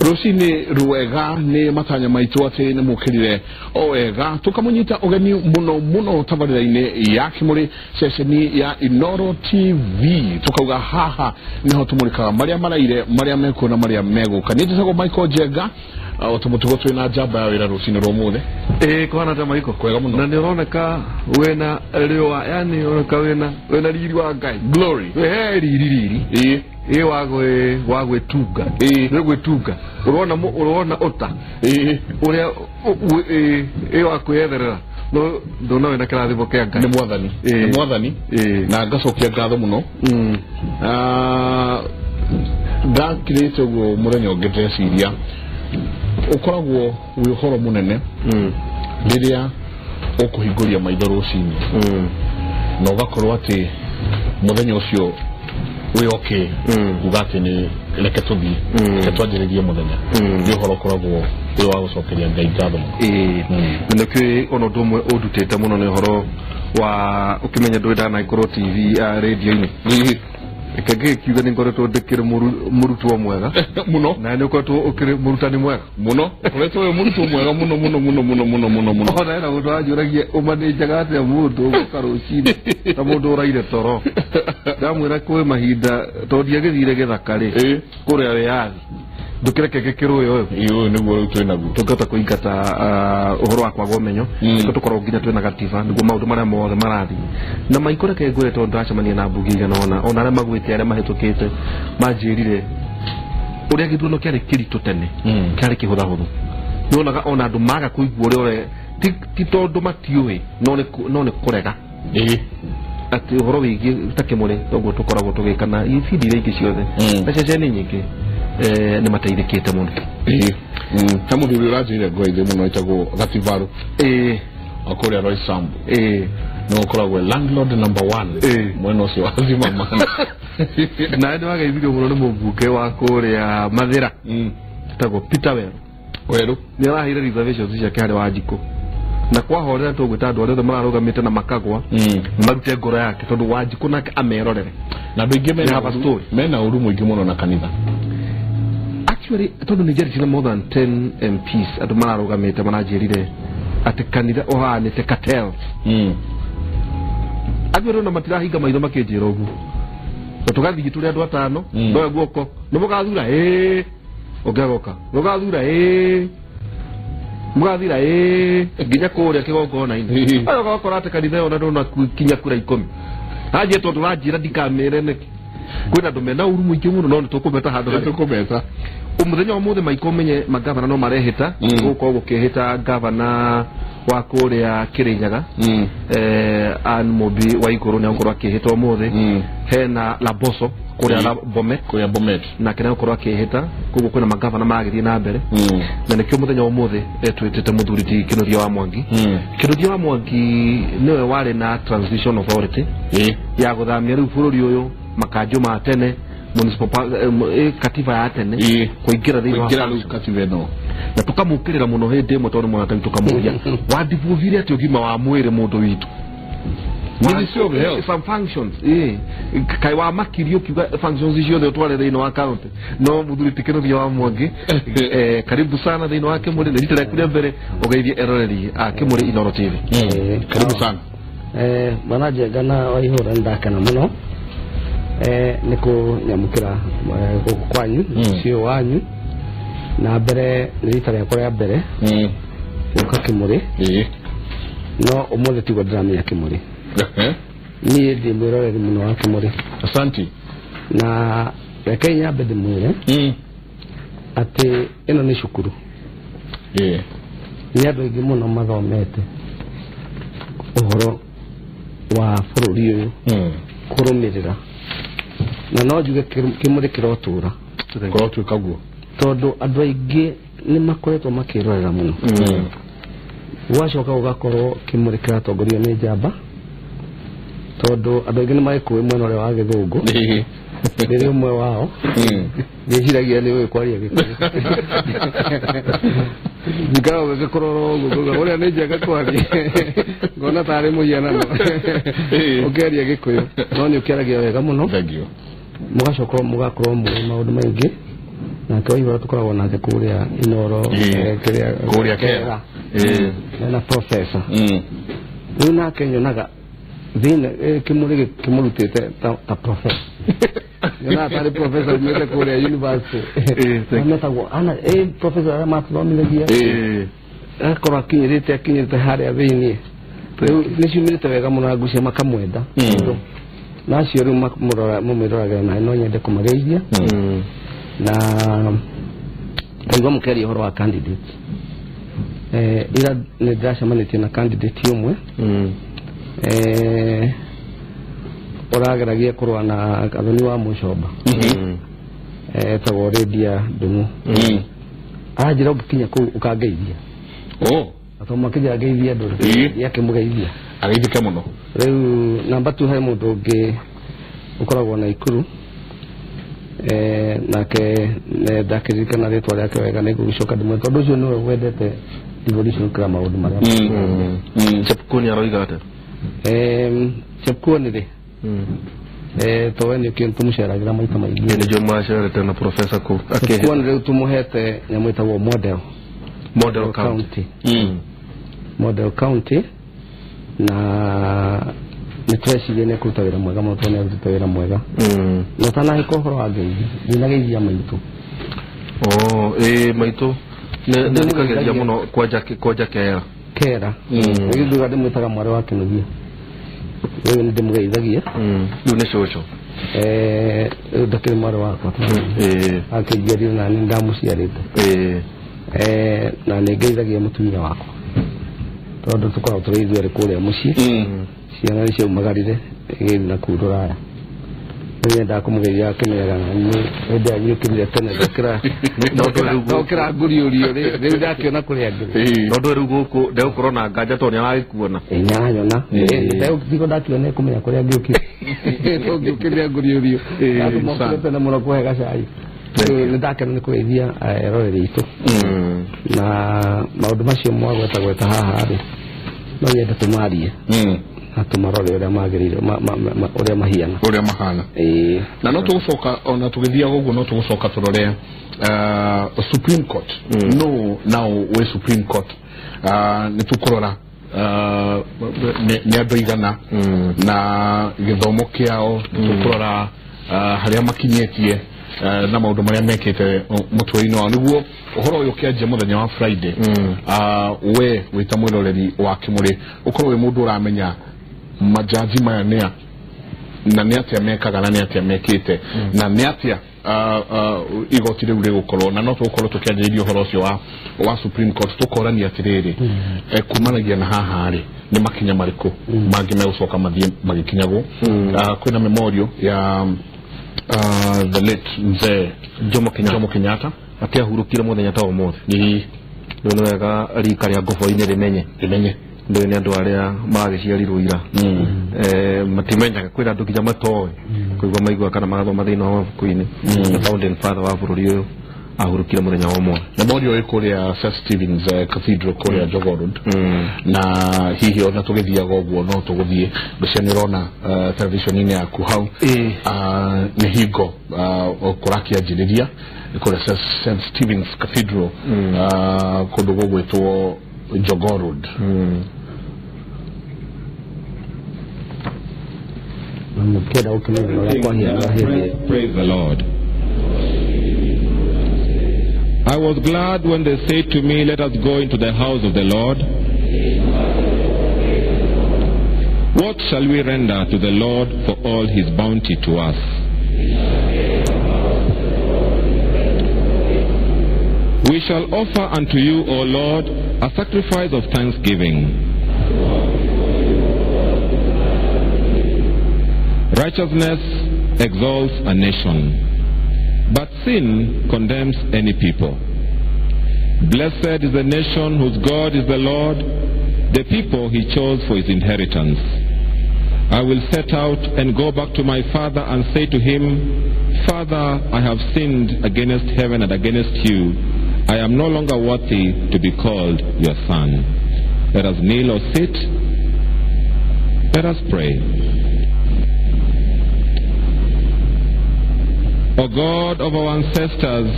Rũcinĩ rwega nĩ matanya maitũ atĩ nĩ mũkĩrire o wega tũkamũnyita ũgeni mũno mũno tabarĩra-inĩ ya Kĩmũrĩ ceceni ya Inoro TV tũkauga haha nĩho tũmũrĩkaga marĩa maraire marĩa mekuo na marĩa megũka. Niĩ njĩtagwo Michael Njenga o ta mũtugo twĩ na njamba ya wĩra rũcinĩ rwa ũmũthĩ. Ĩĩ kũhana ta Maiko Kwega mũno. Na nĩ ũroneka wĩna rĩũa, yani ũroneka wĩna riri wa Ngai. Glory. He riri riri. Ĩĩ. Ĩĩ wa gwĩtunga. Ĩĩ. Nĩ gwĩtunga. Ũrona ũrona ũta. Ĩĩ. Ũrĩa ĩĩ wa kwĩyetherera. No ndona wĩna kĩrathimo kĩa Ngai. Nĩ mwathani. Ĩĩ. Nĩ mwathani. Ĩĩ. Na ngacokia ngatho mũno. Ndakirĩte ũguo mũthenya ũngĩ ndeciria ũkoragwo wĩ ũhoro mũnene rĩrĩa ũkũhingũria maitho rũcinĩ na ũgakorwo atĩ mũthenya ũcio wĩ okay uga atĩ nĩ reke tũthiĩ reke twanjĩrĩrie mũthenya nĩ ũhoro ũkoragwo wĩ wa gũcokeria Ngai ngatho mũno. Ĩĩ. Na nĩkĩo ona ũndũ ũmwe ũndutĩte mũno nĩ ũhoro wa ũkĩmenya ndũrĩ ndanagĩkorwo TV radio-inĩ. Reke ngĩkiuga nĩ ngoretwo ndĩkĩrĩ mũrutwo mwega mũno na nĩ ũkoretwo ũkĩrĩ mũrutani mwega mũno ũkoretwo wĩ mũrutwo mwega mũno mũno mũno mũno mũno mũno mũno. Ona hena mũndũ wanjũragia ũmanĩnjaga atĩa mũndũ ũgoka rũcinĩ ta mũndũ ũraire toro. Ndamwĩra kwĩ mahinda tondũ ndiagĩthire gĩthaka rĩ kũrĩa wĩyathi ndũkĩreke gĩkĩrũĩ ũyũ. Ĩĩ ũyũ nĩguo rĩu twĩ naguo. Tũngĩhota kũingata ũhoro wa kwaga ũmenyo nĩguo tũkorwo nginya twĩna gatiba nĩguo maũndũ marĩa mothe marathiĩ na maikũ. Reke ngwĩre tondũ ndacemania na mbunge igana ona arĩa magwĩte arĩa mahĩtũkĩte manjĩrire ũrĩa gĩthurano kĩarĩ kĩritũ tene kĩarĩ kĩhũthahũthũ. Nĩwonaga ona andũ maga kũigua ũrĩa ti tondũ matiũĩ no nĩ kũrega. Ĩĩ. Atĩ ũhoro wĩgiĩ ta Kĩmũrĩ toguo tũkoragwo tũgĩka na ibindi iria ingĩ ciothe na ceceni nyingĩ nĩ mateithĩkĩte mũno. Ĩĩ. He mũthuri ũranjĩrire ngoro ithĩ mũno ĩtagwo Gatibaru. Ĩĩ. Kũrĩa Roysambu. Ĩĩ. Nĩ ũkoragwo landlord number 1 mwena ũcio wa Zimmerman. Na nĩ wageithirio mũno nĩ mũmbunge wa kũrĩa Mathĩra etagwo Peter Weru. Weru nĩ araheire reservations ciake harĩ Wanjikũ na kwahorera tũgwĩta andũ arĩa othe mararũgamĩte na makagwa marute ngoro yake tondũ Wanjikũ nake amerorere. Na andũ aingĩ mena ũru mũingĩ mũno na kanitha. Actually tondũ nĩ njarĩtie more than 10 MPs andũ mararũgamĩte maranjĩrire atĩ kanitha ũhanĩte cartels. Aguo na matirahinga maitho makĩnjĩra ũguo. Na tũgathiĩ tũrĩ andũ atano ndoe guoko nĩ mũgathura ĩĩ ũngĩagoka mũgathura ĩĩ mũgathira ĩĩ nginya kũrĩa kĩgongona-inĩ. Ayo ũgakora atĩ kanitha ĩyo ona ndũnakinya kura 10. Anjie tondũ ũranjĩra ndikamĩre nĩkĩ. Kwĩna andũ mena ũru mũingĩ mũno no nĩtũkũmeta handũ harĩa. Nĩtũkũmeta. Mũthenya wa ũmũthĩ Maiko ũmenye magavana no marehĩta gũkorwo gũkĩhĩta gavana wa kũrĩa Kĩrĩnyaga Ann Mumbi wa Igũrũ nĩ egũkorwo akĩhĩta ũmũthĩ. Hena Laboso kũrĩa Bomet. Kũrĩa Bomet. Nake nĩ egũkorwo akĩhĩta koguo kwĩna magavana maragĩthiĩ na mbere. Na nĩkĩo mũthenya wa ũmũthĩ twĩtĩte mũthuri ti Kĩnuthia wa Mwangi. Kĩnuthia wa Mwangi nĩwe warĩ na transition authority ya gũthamia rĩu bũrũri ũyũ makanjũ ma tene municipal katiba ya tene kũingĩra thĩinĩ wa katiba ĩno na tũkamũkĩrĩra mũno hĩndĩ ĩmwe tondũ mwana tũkamũria wandibuvire atĩ ũgima wa mwĩrĩ mũndũ witũ. Ministry of Health some functions kai wa makiri ũkiuga functions ciothe ũtware thĩinĩ wa county no mũthuri ti Kĩnuthia wa Mwangi karibu sana thĩinĩ wa Kĩmũrĩ nĩ rita rĩaku rĩa mbere ũgeithie eroreri a Kĩmũrĩ Inoro TV. Karibu sana. Bwana Njenga na Waihũra nĩndakena mũno nĩ kũnyamũkĩra gũkũ kwanyu mũciĩ wanyu na mbere nĩ rita rĩakwa rĩa mbere gũka Kĩmũrĩ no ũmũthĩ tiguo ndĩramenya Kĩmũrĩ. Niĩ ndĩ mwĩroreri mũno wa Kĩmũrĩ. Asante. Na reke nyambe ndĩmwĩre atĩ ĩno nĩ cukuru. Nĩ andũ aingĩ mũno mathomete ũhoro wa bũrũri ũyũ kũrũmĩrĩra na no njuge Kĩmũrĩ kĩrotũra kũrotuĩka guo tondũ andũ aingĩ nĩ makoretwo makĩrorera mũno. Gwacoka gũgakorwo Kĩmũrĩ kĩratongorio nĩ njamba tondũ andũ aingĩ nĩ magĩkũĩ mwena ũrĩa wa gĩthũngũ ndĩrĩ ũmwe wao ndĩciragia nĩ ũĩ kwaria gĩkũyũ njikaraga gĩkũrora ũguo ngauga ũrĩa nĩ njega kwaria ngona tarĩ mũhianano ũkĩaria gĩkũyũ no nĩ ũkĩaragia wega mũno. Thank you. Mũgacoka mũgakorwo mũĩ maũndũ maingĩ Nake Waihũra tũkoragwo nake kũrĩa Inoro, kũrĩa Kera na professor. Rĩu nake nyonaga thĩna kĩmũrĩ kĩmũrutĩte ta professor. Nyonaga tarĩ professor umĩte kũrĩa university. Metagwo ana professor arĩa matũthomithagia. Akorwo akinyĩrĩte harĩa thĩiniĩ. Rĩu nĩciumĩrĩte wega mũno na ngucia makamwenda. Na acio rĩu mũmĩroragĩra naĩ no nyende kũmageithia. Na ndaigua mũkĩaria ũhoro wa candidate. Ira nĩ ndĩracemanĩtie na candidate ũmwe ũrageragia kũrũa na Gathoni wa Mũcomba, etagwo Lydia Ndung'u. Aranjĩra ũngĩkinya kũu ũkangeithia. Atũ makĩnjĩra ngeithie andũ rĩ, akĩmũgeithia. Ageithĩke mũno. Rĩu namba 2 he mũndũ ũngĩ ũkoragwo Naikuru, nake ndakĩririkana rĩtwa rĩake wega, nĩngũgĩcoka ndĩmwĩre tondũ ũcio nĩwe wendete devolution gũkĩra maũndũ marĩa. Chepkuoni aroiga atĩa? Chepkuoni rĩ, towe nĩ kĩndũ tũmũceragĩra maita maingĩ. Nĩ njũĩ macerete na professor kũu. Chepkuoni rĩu tũmũhete nyamũ ĩtagwo model. Model county. Model county, na nĩ tũreciria nĩ ekũruta wĩra mwega mũno tondũ nĩ arutĩte wĩra mwega. Na ũtanahĩka ũhoro wa ngeithi, ndinageithia maitũ. Maitũ nĩ thikagĩrĩria mũno kwanja Kera. Kera. Rĩu nduga ndĩmwĩtaga mwarĩ wa Kĩnuthia. Rĩu nĩ ndĩmũgeithagia. Rĩu nĩ cũcũ. Rĩu ndakĩrĩ mwarĩ wakwa. Akĩnjiarire na nĩ ndamũciarĩte. Na nĩ ngeithagia mũtumia wakwa tondũ tũkoragwo tũrĩ ithuerĩ kũrĩa mũciĩ. Ciana nĩ ciaumagarire igĩthiĩ na kũu rũraya. Rĩu nyendaga kũmũgeithia akĩmenyaga na niĩ hĩndĩ ĩrĩa ngiũkĩrire tene ndokĩra ngũriũrio rĩu ndakĩona kũrĩa ngĩrĩ. No ndũĩ rĩu gũkũ ndegũkorwo na nganja tondũ nĩaragĩkuona. Nĩaranyona. Ndegũtigwo ndakiona ekũmenya kũrĩa ngĩũkire. Tondũ ngĩũkĩrire ngũriũrio. Andũ mokire tene mũno kũhe gacai. Rĩu nĩndakena nĩ kũgeithia eroreri aitũ. Na maũndũ macio mwagwetagweta haha rĩ, no nyende tũmarie. Na tũmarore ũrĩa magĩrĩire, ũrĩa mahiana. Ũrĩa mahana. Na no tũgũcoka ona tũgĩthiaga ũguo no tũgũcoka tũrore Supreme Court. No now wĩ Supreme Court. Nĩ tũkũrora nĩ andũ aigana na gĩthomo kĩao, tũkũrora harĩa makinyĩtie na maũndũ marĩa mekĩte mũtwe-inĩ wao, nĩguo ũhoro ũyũ ũkĩanjia mũthenya wa Friday. We wĩta mwĩroreri wa Kĩmũrĩ ũkorwo wĩ mũndũ ũramenya majaji maya nĩa na nĩ atĩa mekaga na nĩ atĩa mekĩte na nĩ atĩa igoti rĩu rĩgũkorwo, na no tũgũkorwo tũkĩanjĩrĩria ũhoro ũcio wa Supreme Court tũkorania atĩrĩrĩ, kumanagia na haha rĩ nĩ makinya marĩkũ mangĩ megũcoka mathiĩ magĩkinyagwo. Kwĩna memorial ya the late mzee Jomo Kenyatta. Jomo Kenyatta akĩahurũkire mũthenya ta ũmũthĩ. Rĩu nĩ wega rika rĩa ngobo-inĩ rĩmenye. Rĩu nĩ andũ arĩa maragĩciarirwo ira. Matimenyaga, kwĩna andũ nginya matoĩ kũigua maigua kana magathoma thĩinĩ wa mabuku-inĩ. The founding father wa bũrũri ũyũ ahurũkire mũthenya wa ũmũthĩ. Memorial ĩ kũrĩa St Stephen's Cathedral kũrĩa Jogoo Road. Na hihi ona tũgĩthiaga ũguo no tũgũthiĩ mbica nĩ ũrona television-inĩ yaku hau. Nĩ hingo kũrakĩanjĩrĩria kũrĩa St Stephen's Cathedral, kũndũ gũgwĩtwo Jogoo Road. Praise the Lord. I was glad when they said to me, let us go into the house of the Lord. What shall we render to the Lord for all his bounty to us? We shall offer unto you, O Lord, a sacrifice of thanksgiving. Righteousness exalts a nation, but sin condemns any people. Blessed is the nation whose God is the Lord, the people he chose for his inheritance. I will set out and go back to my father and say to him, Father, I have sinned against heaven and against you. I am no longer worthy to be called your son. Let us kneel or sit. Let us pray. O God of our ancestors,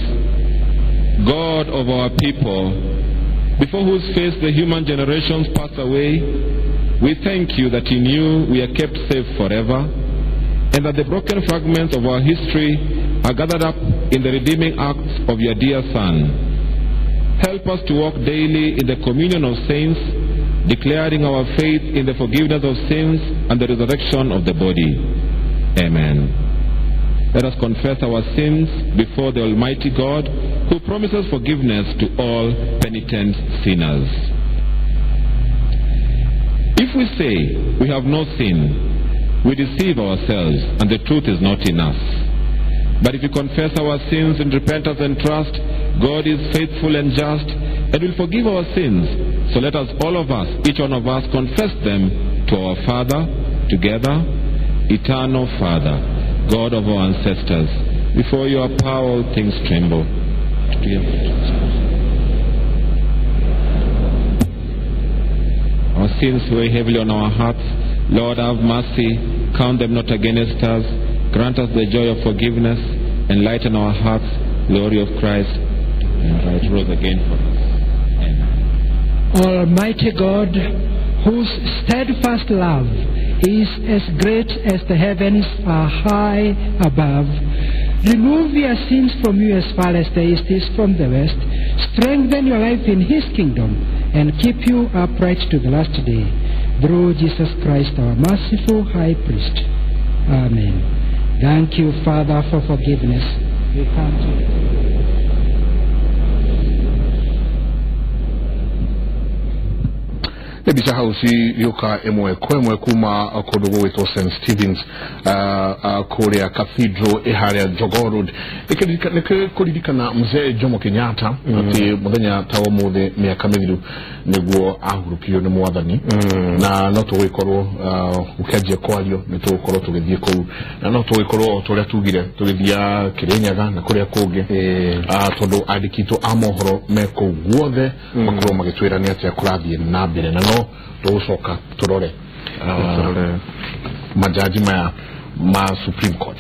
God of our people, before whose face the human generations pass away, we thank you that in you we are kept safe forever, and that the broken fragments of our history are gathered up in the redeeming acts of your dear Son. Help us to walk daily in the communion of saints, declaring our faith in the forgiveness of sins and the resurrection of the body. Amen. Let us confess our sins before the Almighty God, who promises forgiveness to all penitent sinners. If we say we have no sin, we deceive ourselves, and the truth is not in us. But if we confess our sins in repentance and trust, God is faithful and just, and will forgive our sins. So let us, all of us, each one of us, confess them to our Father together. Eternal Father, God of our ancestors, before your power all things tremble. Our sins weigh heavily on our hearts. Lord, have mercy. Count them not against us. Grant us the joy of forgiveness. Enlighten our hearts. Glory of Christ. And right rose again for us. Amen. Almighty God, whose steadfast love is as great as the heavens are high above, remove your sins from you as far as the east is from the west, strengthen your life in his kingdom, and keep you upright to the last day. Through Jesus Christ, our merciful high priest. Amen. Thank you, Father, for forgiveness. We come to you. Mbica hau ciũka ĩmwe kwa ĩmwe kuma kũndũ gũgwĩtwo St Stevens kũrĩa Cathedral ĩharĩa Jogoo Road. Nĩ kũririkana mzee Jomo Kenyatta atĩ mũthenya ta ũmũthĩ mĩaka mĩthiru nĩguo ahurũkirio nĩ mwathani, na no tũgũgĩkorwo ũkĩanjia kwario nĩ tũgũkorwo tũgĩthiĩ kũu, na no tũgũgĩkorwo o ta ũrĩa tugire tũgĩthiĩ Kĩrĩnyaga na kũrĩa kũngĩ, tondũ andĩki aitũ a mohoro me kũu guothe makorwo magĩtwĩra nĩ atĩa kũrathiĩ na mbere, na no tũgũcoka tũrore majaji maya ma Supreme Court.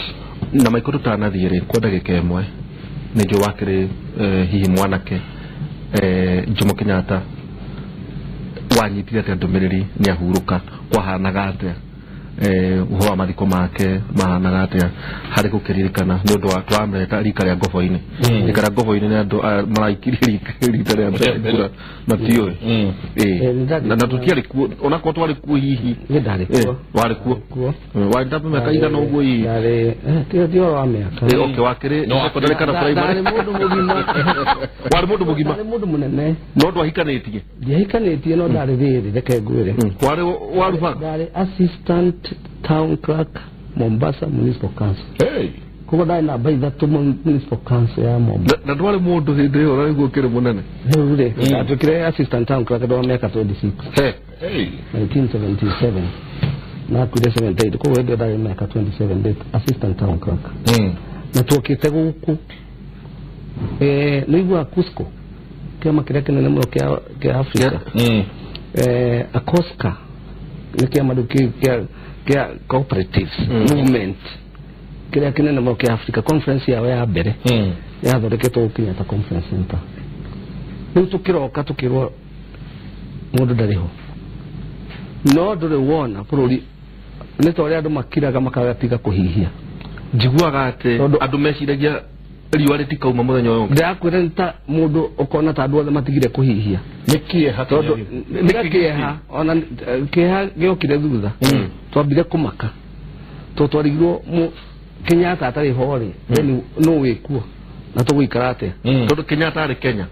Na maiko tũtanathiĩ rĩ, kwa ndagĩka ĩmwe nĩ njũĩ wakĩrĩ hihi mwanake Jomo Kenyatta wanyitire atĩa ndũmĩrĩri nĩ ahurũka, kwahanaga atĩa, ũhoro wa mathiko make mahanaga atĩa harĩ gũkĩririkana nĩ ũndũ wa twameta rika rĩa ngobo-inĩ. Rika rĩa ngobo-inĩ nĩ andũ maraikirie rita rĩa mbere kura matiũĩ, na tũtiarĩ kuo, onakorwo twarĩ kuo hihi. Niĩ ndarĩ kuo. Warĩ kuo? Warĩ ta mĩaka igana ũguo hihi? Ndarĩ, ti ũhoro wa mĩaka. Okay, wakĩrĩ secondary kana primary? Ndarĩ mũndũ mũgima. Warĩ mũndũ mũgima? Ndarĩ mũndũ mũnene. No ndwahikanĩtie? Ndiahikanĩtie, no ndarĩ rĩrĩ, reke ngwĩre. Warĩ warubaga? Ndarĩ assistant town clerk Mombasa Municipal Council. Hey. Koguo ndarĩ namba ithatũ Municipal Council ya Mombasa. Na ndwarĩ mũndũ hĩndĩ ĩyo ũrarĩguo ũkĩrĩ mũnene? Rĩu rĩ, ndatuĩkire assistant town clerk ndona mĩaka 26. Hey. 1977. Na akuire 78. Koguo hĩndĩ ĩyo ndarĩ mĩaka 27 ndĩ assistant town clerk. Na tuokĩte gũkũ. Nĩ iguaga Cusco, kĩama kĩrĩa kĩnene mũno kĩa Africa. ACOSCA nĩ kĩama rĩu kĩa cooperatives movement kĩrĩa kĩnene mũno kĩa Africa. Conference yao ya mbere yathondeketwo Kenyatta Conference Center. Rĩu tũkĩroka tũkĩrwo mũndũ ndarĩ ho, no ndũrĩ wona bũrũri nĩ ta ũrĩa andũ makiraga makagatiga kũhihia. Njiguaga atĩ andũ meciragia riũa rĩtikauma mũthenya ũyũ. Ndĩrakwĩra nĩ ta mũndũ ũkona ta andũ othe matigire kũhihia. Nĩ kĩeha, tondũ nĩ kĩeha, ona kĩeha gĩokire thutha. Twambire kũmaka tondũ twarigirwo Kenyatta atarĩ ho rĩ, then no wĩkuo na tũgũikara atĩa? Tondũ Kenyatta arĩ Kenya.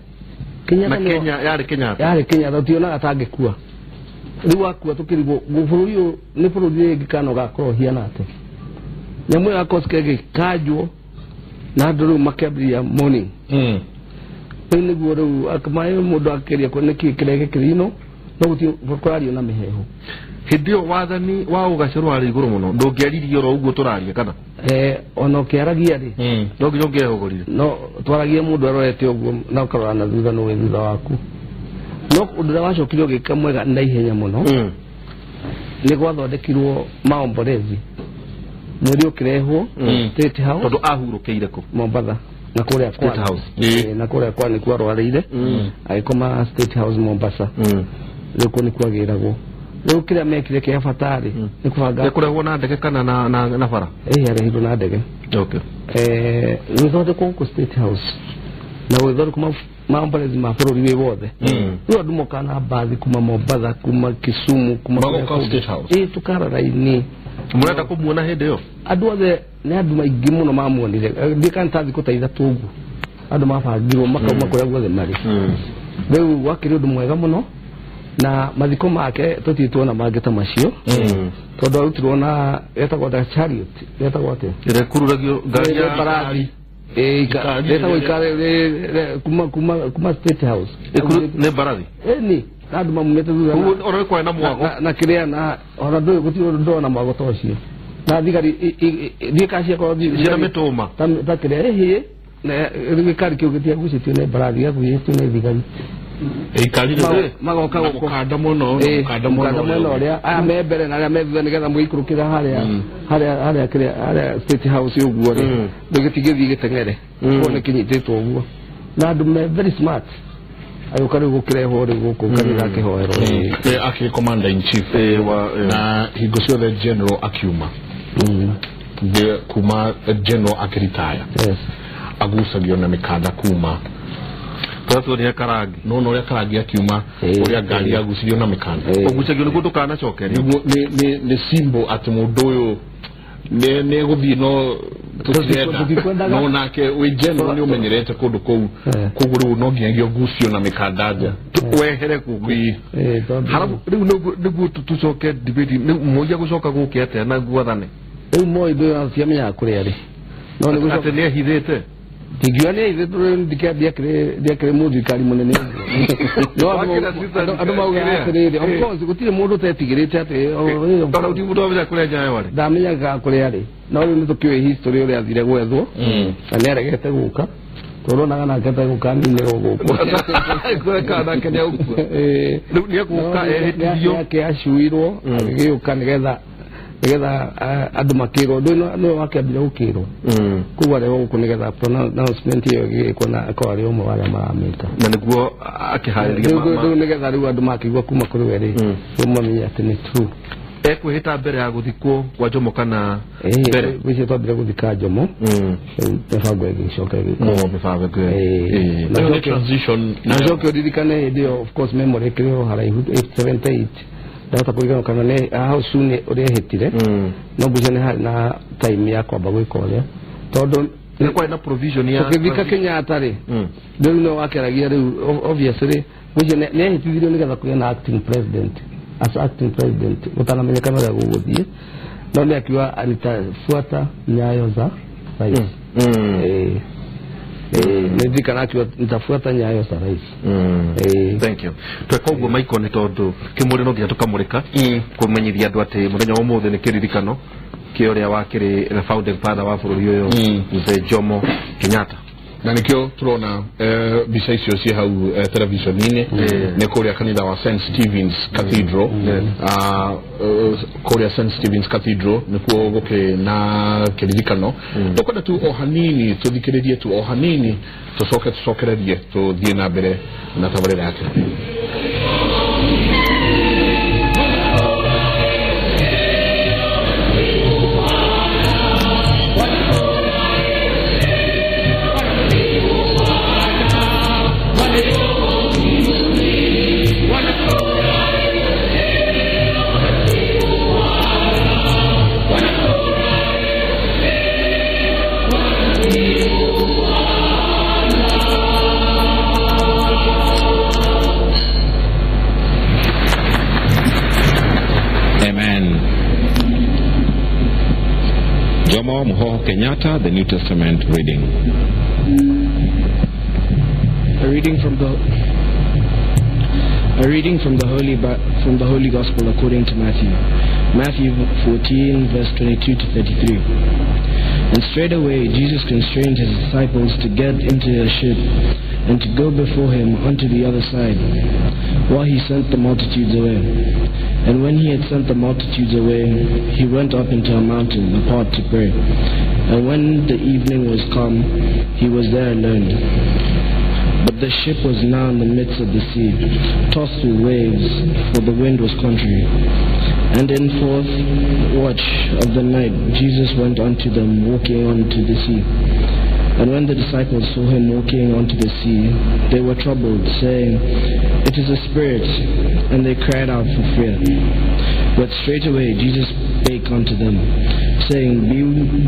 Na Kenya yarĩ Kenyatta. Yarĩ Kenyatta, tũtionaga ta angĩkua. Rĩu akua tũkĩrigwo bũrũri ũyũ nĩ bũrũri rĩngĩ kana ũgakorwo ũhiana atĩa. Nyamũ ĩyo ya Cosca ĩgĩkanjwo na andũ rĩu makĩambĩrĩria morning. Rĩu nĩguo rĩu maĩ mũndũ akĩgeria kuona nĩkĩĩ kĩrĩa gĩkĩrĩ no gũtirĩ kũrario na mĩhehu. Hĩndĩ ĩyo wathani wa ũgacĩru warĩ igũrũ mũno, ndũngĩaririe oro ũguo tũraria kana? Ona ũkĩaragia rĩ, no nginya ũngĩehũgũrire. No twaragia mũndũ arorete ũguo na ũkarora na thutha no wĩ thutha waku. No ũndũ ũrĩa wacokire ũgĩka mwega na ihenya mũno nĩ gwathondekirwo maomborezi, mwĩrĩ ũkĩrehwo State House. Tondũ ahurũkĩire kũ? Mombatha. Na kũrĩa State House. Na kũrĩa kwa nĩkuo arwarĩire, agĩkoma State House Mombasa. Rĩu kũu nĩkuo agĩragwo. Rĩu kĩrĩa mekire kĩa bata rĩ, nĩ kũbanga. Kũrehwo na ndege kana na bara? Arehirwo na ndege. Okay. Gũthondekwo gũkũ State House na gũgĩthondekwo maambulansi ma bũrũri wĩ wothe. Rĩu andũ mokaga na mbathi kuma Mombatha, kuma Kisumu, kuma Magoka State House. Tũkara raini. Mũrenda kũmuona hĩndĩ ĩyo? Andũ othe nĩ andũ maingĩ mũno mamuonire. Ndiĩ kana ta thikũ ta ithatũ ũguo andũ mabangirwo makauma kũrĩa guothe marĩ. Rĩu gwakĩrĩ ũndũ mwega mũno, na mathiko make tũtirĩ tuona mangĩ ta macio, tondũ arutirwo na getagwo ta chariot, getagwo atĩa? Ĩrĩa ĩkururagio ngari ya mbarathi. Getagwo ikari kuma State House. Nĩ mbarathi? Ĩni, na andũ mamumĩte thutha. Ona nĩ kwarĩ na mwago. Na kĩrĩa na ona ndũĩ gũtirĩ ũndũ ndona mwago ta ũcio. Na thigari thiĩ kaciakorwo ciĩna mĩtũma. Ta kĩrĩa ĩhĩ, na gĩkari kĩu gĩtiagucĩtio nĩ mbarathi, gĩagucĩtio nĩ thigari. Ikari rĩu Magoka gũkũ. Mũkanda mũno, mũkanda Mũkanda mwena ũrĩa aya me mbere na arĩa me thutha, nĩgetha mũgĩikũrũkĩra harĩa kĩrĩa harĩa State House ũguo rĩ, rĩu gĩtingĩthiĩ gĩteng'ere, koguo nĩ kĩnyitĩtwo ũguo. Na andũ me very smart. Agĩũka rĩu gũkĩrehwo rĩu gũkũ kanitha akĩhoerwo. Akĩrĩ commander in chief na hingo ciothe general akiuma kuma general akĩritaya agucagio na mĩkanda kuma tũratuonia Karangi. No ũrĩa Karangi akiuma ũrĩa ngari yagucirio na mĩkanda. Ũgucagio nĩguo ndũkanacokerio. Nĩ symbol atĩ mũndũ ũyũ nĩ egũthiĩ no tũtirenda, no nake wĩ general nĩ ũmenyerete kũndũ kũu, koguo rĩu no nginyagia ũgucio na mĩkanda nja wehere kũu. Harabu rĩu nĩguo tũcoke debate, Moi agũcoka gũkĩ atĩa na gwathane? Rĩu Moi ndũĩ tiamenyaga kũrĩa arĩ. No nĩ gũcoka atĩ nĩ ehithĩte. Tingiuga nĩ ehithĩte, ndiakĩrĩ mũthirikari mũnene ũguo. No andũ maugaga atĩrĩrĩ, of course gũtirĩ mũndũ ũtetigĩrĩte atĩ tondũ ti mũndũ wamenyaga kũrĩa Nyayo arĩ. Ndamenyaga kũrĩa arĩ. No rĩu nĩ tũkĩũĩ history ũrĩa athire gwethwo, na nĩ aregete gũka. Tondũ onaga nake ategũka aninĩrwo gũkũ. Kũreka nake nĩ agũkua. Rĩu nĩ egũka ehĩtithio. Nĩake acuirwo agĩgĩũka nĩgetha andũ makĩrwo. Ndũĩ nĩwe wakĩambire gũkĩrwo. Koguo arehwo gũkũ nĩgetha pronouncement ĩyo ĩgĩkwo na akorwo arĩ ũmwe wa arĩa maramĩka. Na nĩguo akĩharĩria rĩu nĩgetha rĩu andũ makĩigua kuma kũrĩ we rĩ, rĩu mamenye atĩ nĩ true. Ekwĩhĩta mbere ya gũthikwo kwa Jomo kana mbere? Gwĩciria twambire gũthika Jomo, rĩu mĩbango ĩgĩcoka ĩgĩkwo. Mĩbango ĩgĩkwo. Transition. Na njoke ũririkane hĩndĩ ĩyo, of course memory ĩkĩrĩ o haraihu, 78 ndahota kũririkana kana nĩ how soon ũrĩa ehĩtire, no ngwĩciria nĩ harĩ na time ya kwamba gwĩka ũrĩa, tondũ nĩ kwarĩ na provision ya tũkĩthika Kenyatta rĩ, rĩu nĩwe wakĩaragia rĩu obviously ngwĩciria nĩ ehĩtithirio nĩgetha kũgĩe na acting president, as acting president gũtanamenyekana ũrĩa gũgũthiĩ, no nĩ akiuga nitafuata nyayo za rais. Nĩndirikana akiuga nitafuata nyayo za rais. Thank you. Tweka ũguo Michael nĩ tondũ kĩmũrĩ no nginya tũkamũrĩka kũmenyithia andũ atĩ mũthenya wa ũmũthĩ nĩ kĩririkano kĩa ũrĩa wakĩrĩ the founding father wa bũrũri ũyũ, Mzee Jomo Kenyatta. Na nĩkĩo tũrona mbica icio ciĩ hau television-inĩ, nĩ kũrĩa kanitha wa St Stephen's Cathedral. Kũrĩa St Stephen's Cathedral nĩkuo gũkĩrĩ na kĩririkano. Tũkwenda tu o hanini tũthikĩrĩrie tu o hanini, tũcoke tũcokererie tũthiĩ na mbere na tabarĩra yake. Jomo Muhoho Kenyatta, the New Testament reading. A reading from the Holy Gospel according to Matthew. Matthew 14, verse 22 to 33. And straightway Jesus constrained his disciples to get into a ship, and to go before him unto the other side, while he sent the multitudes away. And when he had sent the multitudes away, he went up into a mountain apart to pray. And when the evening was come, he was there alone. But the ship was now in the midst of the sea, tossed with waves, for the wind was contrary. And in fourth watch of the night Jesus went unto them, walking onto the sea. And when the disciples saw him walking onto the sea, they were troubled, saying, "It is a spirit," and they cried out for fear. But straightway Jesus spake unto them, saying,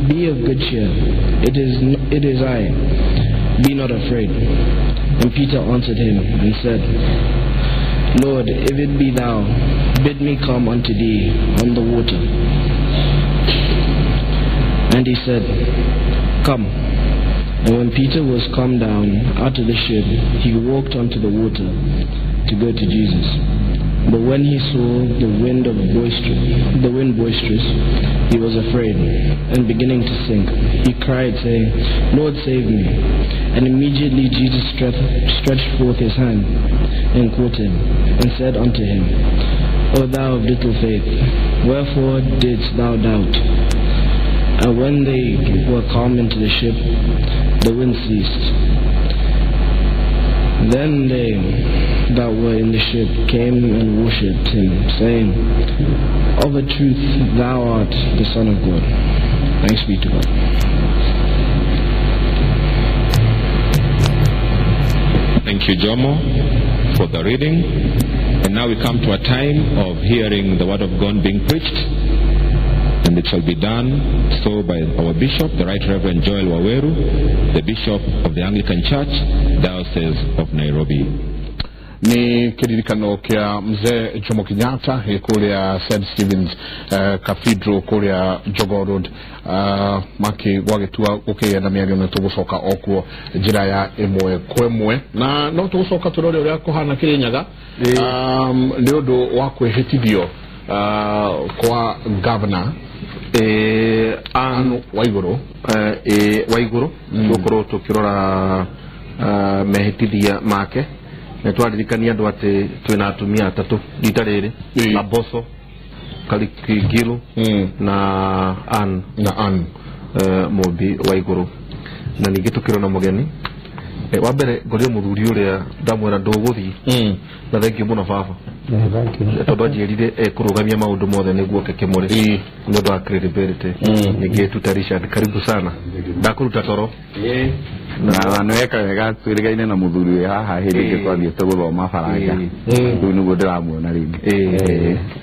Be of good cheer, it is I, be not afraid. And Peter answered him and said, Lord, if it be thou, bid me come unto thee on the water. And he said, Come. And when Peter was come down out of the ship, he walked onto the water to go to Jesus. But when he saw the wind boisterous, he was afraid, and beginning to sink, he cried, saying, Lord, save me. And immediately Jesus stretched forth his hand and caught him, and said unto him, O thou of little faith, wherefore didst thou doubt? And when they were come into the ship, the wind ceased. Then they that were in the ship came and worshipped him, saying, Of a truth thou art the Son of God. Thanks be to God. Thank you, Jomo, for the reading. And now we come to a time of hearing the Word of God being preached. And it shall be done so by our Bishop, the Right Reverend Joel Waweru, the Bishop of the Anglican Church, Diocese of Nairobi. Ni kiririkano kia mzee Jomo Kenyatta kuria St. Stephen's Cathedral kuria Jogoo Road, maki gwagitua gukigia na miario na tugucoka okuo njira ya imwe kwa imwe, na no tugucoka turore uria kuhana Kirinyaga ni undu wa kwihitithio kwa governor Anne Waiguru Waiguru tugukorwo tukirora mehitithia make. Na twaririkania andu ati twina atumia atatu rita riri na Mbosso Karikingiru na Anne Mumbi Waiguru. Na ningi tukirona mugeni wa mbere ngorio muthuri uria ndamwira nduguthii na thengiũ muno baba tondu anjĩrire ekũrũgamia maũndũ mothe nĩguo oke Kĩmũrĩ nĩ ũndũ wa credibility. Ningĩ tuta Richard, karibu sana, ndakũruta toro na nĩweka wega twĩrĩgaine na mũthuri wĩ haha hĩndĩ ĩngĩ twathiĩte gũthoma Baranja, rĩu nĩguo ndĩramuona rĩngĩ.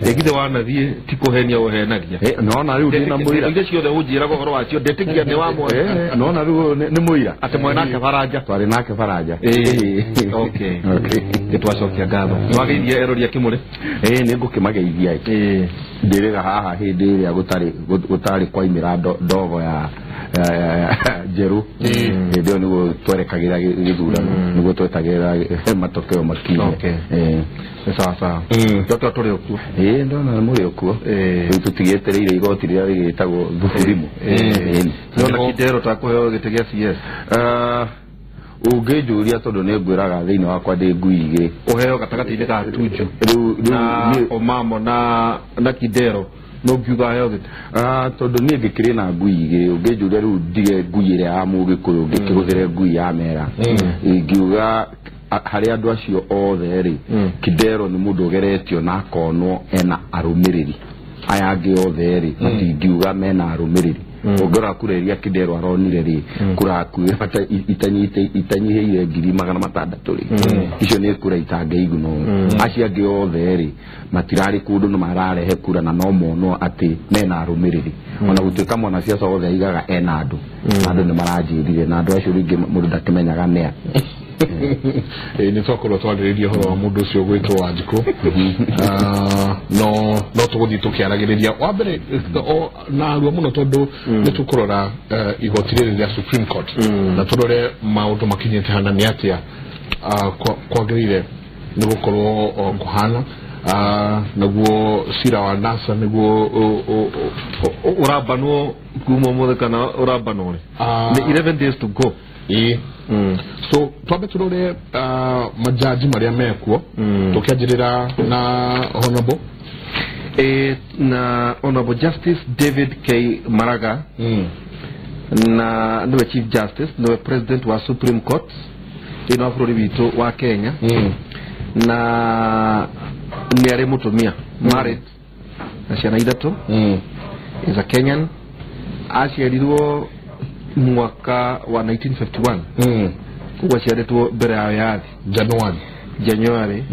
Githĩ wanathiĩ ti kũhenia ũhenagia? Nona rĩu ndĩna mũira iria ciothe ũnjĩraga ũhoro wacio ndetĩkia nĩ wamwona. Nona rĩu nĩ mũira atĩ mwĩ nake Baranja, twarĩ nake Baranja. Okay, nĩtwacokia ngatho. Nĩwageithia erori a Kĩmũrĩ? Nĩ ngũkĩmageithia. Ndĩrĩga haha hĩndĩ ĩrĩa gũtarĩ kwaimĩra ndogo ya njerũ, hĩndĩ ĩyo nĩguo twerekagĩra gĩthurano, nĩguo twetagĩrĩra matokeo makinye. Nĩ sawa sawa. Ndoto tũrĩ okuo. Ndona mũrĩ okuo. Rĩu tũtigĩetereire igoti rĩrĩa rĩgĩtagwo Thuburimu. Ndona Kidero takũheo gĩtĩ gĩa CS. Ũngĩnjũria tondũ nĩ ngwĩraga thĩinĩ wakwa ndĩ ngui igĩrĩ ũheo gatagatĩ-inĩ ka Tuju na Omamo na Kidero, no ngiuga heo gĩtĩ tondũ niĩ ngĩkĩrĩ na ngui igĩrĩ. Ũngĩnjũria rĩu ndige ngui ĩrĩa ya Mũgĩkũyũ ngĩkĩhũthĩre ngui ya Mera, ingiuga harĩ andũ acio othe rĩ, Kidero nĩ mũndũ ũgeretio na akonwo ena arũmĩrĩri. Aya angĩ othe rĩ matingiuga mena arũmĩrĩri. Ũngĩrora kura iria Kidero aronire rĩ, kura hakuhĩ itanyihĩire 600,000 rĩ, icio nĩ kura itangĩigunwo. Acio angĩ othe rĩ matirarĩ kũndũ no mararehe kura na no monwo atĩ mena arũmĩrĩri. Ona gũtuĩka mwanasiasa othe aigaga ena andũ, na andũ nĩ maranjĩrire, na andũ acio rĩngĩ mũndũ ndakĩmenyaga nĩa. Nĩ twakorwo twarĩrĩria ũhoro wa mũndũ ũcio ũgwĩtwo Wanjikũ, no tũgũthiĩ tũkĩaragĩrĩria wa mbere narua mũno tondũ nĩ tũkũrora igoti rĩrĩ rĩa Supreme Court na tũrore maũndũ makinyĩte hana nĩ atĩa kwagĩrĩire nĩ gũkorwo kũhana. Naguo cira wa NASA niguo urabanwo kuma mothe kana urabanwo ri ni 11 days to go. So twambe turore majaji maria mekuo tukianjirira na honorable na Honorable Justice David K. Maraga na niwe Chief Justice, niwe President wa Supreme Court ino bũrũri witũ wa Kenya na nĩ arĩ mũtumia married na ciana ithatũ. Is a Kenyan, aciarirwo mwaka wa 1951 koguo aciarĩtwo mbere ya wĩyathi January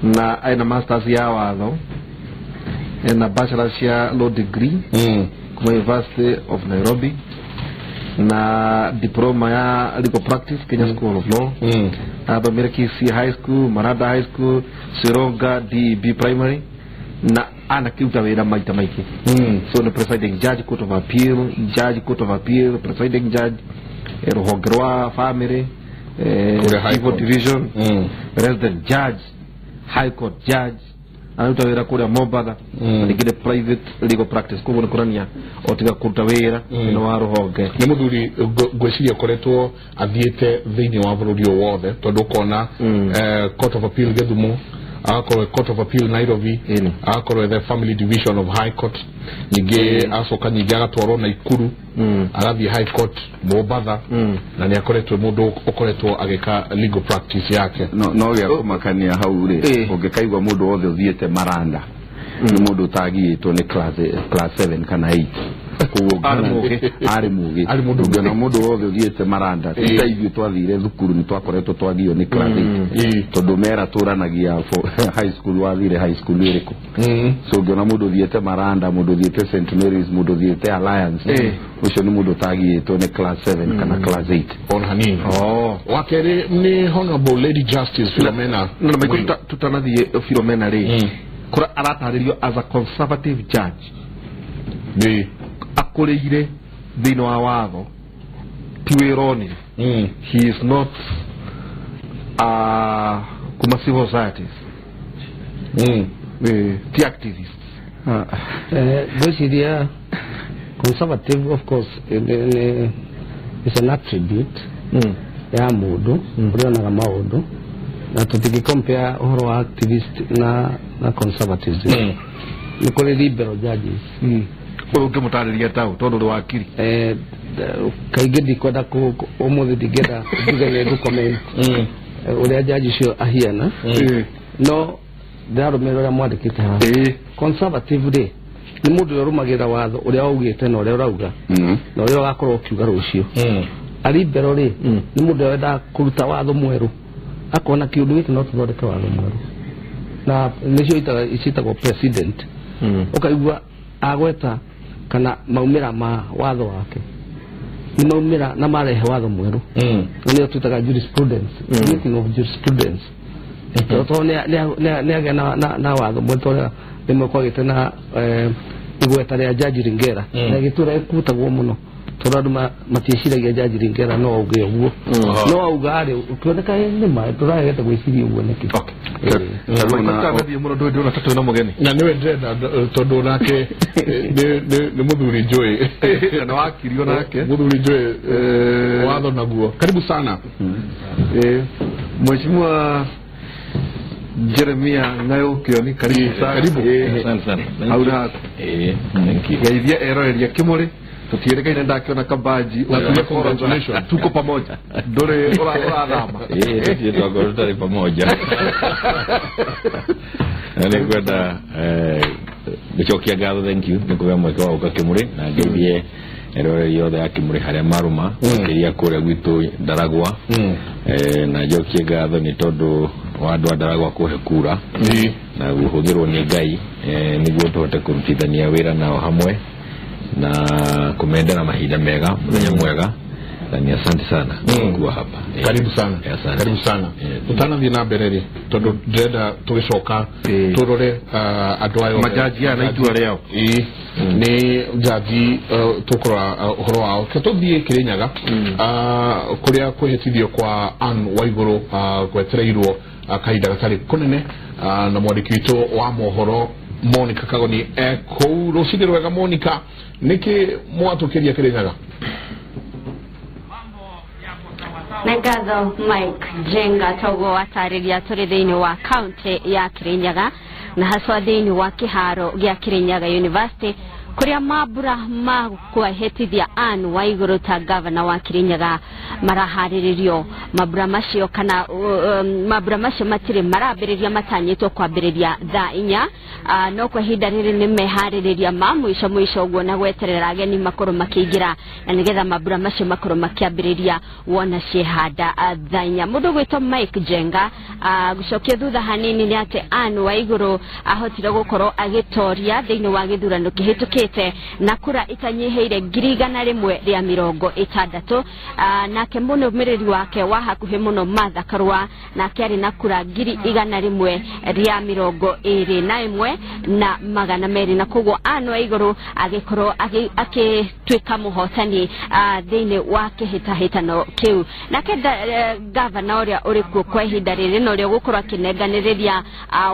na ena masters ya watho na bachelor's ya law degree kuma University of Nairobi na diploma ya legal practice Kenya School of Law, athomire Kisii High School, Maranda High School, Sironga DB Primary na anakiruta wĩra maita maingĩ. So ni presiding judge Court of Appeal, judge Court of Appeal, presiding judge rũhonge rwa family, civil division, resident judge, high court judge, anaruta wĩra kũrĩa Mombatha na ningĩ nĩ private legal practice koguo nĩ kuonania o tiga kũruta wĩra thĩinĩ wa rũhonge. Nĩ mũthuri ngwĩciria ũkoretwo athiĩte thĩinĩ wa bũrũri ũyũ wothe tondũ ũkona Court of Appeal Gĩthumo, agakorwo Court of Appeal Nairobi, agakorwo the Family Division of High Court, ningĩ acoka ningĩ agatwarwo Naikuru, agathiĩ High Court Mombatha, na nĩ akoretwo mũndũ ũkoretwo agĩka legal practice yake. No gĩa kũmakania hau rĩ, ũngĩkaigua mũndũ wothe ũthiĩte Maranda nĩ mũndũ ũtagiyĩtwo nĩ class 7 kana 8. Koguo arĩ mũgĩ ũngĩona mũndũ wothe ũthiĩte Maranda ta ithuĩ twathire thukuru nĩ twakoretwo twagiywo nĩ class 8 tondũ mera tũranagia high school wathire high school ĩrĩkũ. So ũngĩona mũndũ ũthiĩte Maranda, mũndũ ũthiĩte St Mary's, mũndũ ũthiĩte Alliance, ũcio nĩ mũndũ ũtagiyĩtwo nĩ class 7 kana class 8 ona hanini. Wa kerĩ nĩ Honorable Lady Justice Philomena. Na maiko tutanathiĩ Philomena rĩ, kũrĩa aratarĩrio as a conservative judge nĩ akũrĩire thĩinĩ wa watho ti wĩra onire. He is not kuma civil societies, ti activist. Ngwĩciria conservative of course is an attribute ya mũndũ ũrĩa onaga maũndũ, na tũtingĩcompare ũhoro wa activist na conservatism. Nĩ kũrĩ liberal judges. Ũyũ ũngĩmũtarĩria taũ tondũ ũrĩ wakiri. Kaingĩ ndikwenda ũmũthĩ ndingĩenda njuge nĩ ngũcomment ũrĩa jaji ũcio ahiana, no ndĩrarũmĩrĩra ũrĩa mwandĩkĩte haha. Conservative rĩ nĩ mũndũ ũrĩa ũrũmagĩrĩra watho ũrĩa waugĩte na ũrĩa ũrauga na ũrĩa ũgakorwo ũkiuga rũciũ. A liberal rĩ nĩ mũndũ ũrĩa wendaga kũruta watho mwerũ, akona kĩũndũ gĩkĩ no tũthondeke watho mwerũ, na nĩcio ciĩtagwo president. Ũkaigua agweta kana maumĩra ma watho wake nĩ maumĩra na marehe watho mwerũ, na nĩyo twĩtaga jurisprudence, meaning of jurisprudence. Tondũ nĩ agĩa na watho mwerũ tondũ rĩmwe kwagĩte na igweta rĩa Jaji Ringera na gĩtũra ĩkutagwo mũno tondũ andũ matiĩciragia Jaji Ringera no auge ũguo, no auga rĩ ũkĩoneka nĩ ma tũragete gwĩciria ũguo nĩkĩ. Mũno ndũĩ ndĩrona ta twĩna mũgeni na nĩwe ndĩrenda tondũ nake nĩ mũthuri njũĩ na wakiri onake mũthuri njũĩ watho naguo. Karibu sana Mheshimiwa Jeremia Ng'ayo Kioni, karibu sana. Karibu. Asante sana. Hau haku. Thank you. Geithia eroreria Kĩmũrĩ tũtiĩrĩkaine ndakiona kabaji na congratulations, tuko pamoja ndũrĩ ũrathama. Tũtirĩ twakorwo tũtarĩ pamoja. Na nĩngwenda gũcokia ngatho, thank you nĩ kũgĩa mweke wa gũka Kĩmũrĩ na ngeithie eroreri othe a Kĩmũrĩ harĩa marũma makĩria kũrĩa gwitũ Ndaragwa, na njokie ngatho nĩ tondũ wa andũ a Ndaragwa kũhe kura na gũhũthĩrwo nĩ Ngai nĩguo tũhote kũrutithania wĩra nao hamwe na kumendera mahinda mega muthenya mwega, na ni asante sana kuwa hapa. Karibu sana. Karibu sana. Tutanathiĩ na mbere rĩ tondũ ndĩrenda tũgĩcoka tũrore andũ aya majaji aya na itua rĩao. Nĩ jaji tũkũrora ũhoro wao. Reke tũthiĩ Kĩrĩnyaga kũrĩa kwĩhĩtithio kwa Anne Waigũrũ gwetereirwo kahinda gatarĩ kũnene. Na mwandĩki witũ wa mohoro Monica Kagoni kũu. Rũcinĩ rwega Monica, nĩkĩ mwatũkĩria Kĩrĩnyaga? Nĩ ngatho Mike Njenga. Toguo watarĩria, tũrĩ thĩinĩ wa kaunti ya Kirinyaga na haswa thĩinĩ wa kĩharo gĩa Kirinyaga University, kũrĩa mambura ma kwahĩtithia Anne Waigũrũ ta gavana wa Kirinyaga maraharĩrĩrio. Mambura macio kana mambura macio matirĩ marambĩrĩria, matanyĩtwo kwambĩrĩria thaa 4, no kwa ihinda rĩrĩ nĩ meharĩrĩria ma mũico mũico ũguo na gweterera ageni makorwo makĩingĩra, na nĩgetha mambura macio makorwo makĩambĩrĩria wona ciehanda thaa 4. Mũndũ gwĩtwo Mike Njenga, gũcokia thutha hanini nĩ atĩ Anne Waigũrũ ahotire gũkorwo agĩtoria thĩinĩ wa gĩthurano kĩhĩtũkĩte na kura itanyihĩire 160,000. Nake mũnũmĩrĩri wake wa hakuhĩ mũno Martha Karua nake arĩ na kura 121,200, na koguo Anne Waigũrũ agĩkorwo agĩtuĩka mũhotani thĩinĩ wa kĩhĩtahĩtano kĩu. Nake gavana ũrĩa ũrĩ kuo kwa ihinda rĩrĩ na ũrĩa ũgũkorwo akĩnenganĩrĩria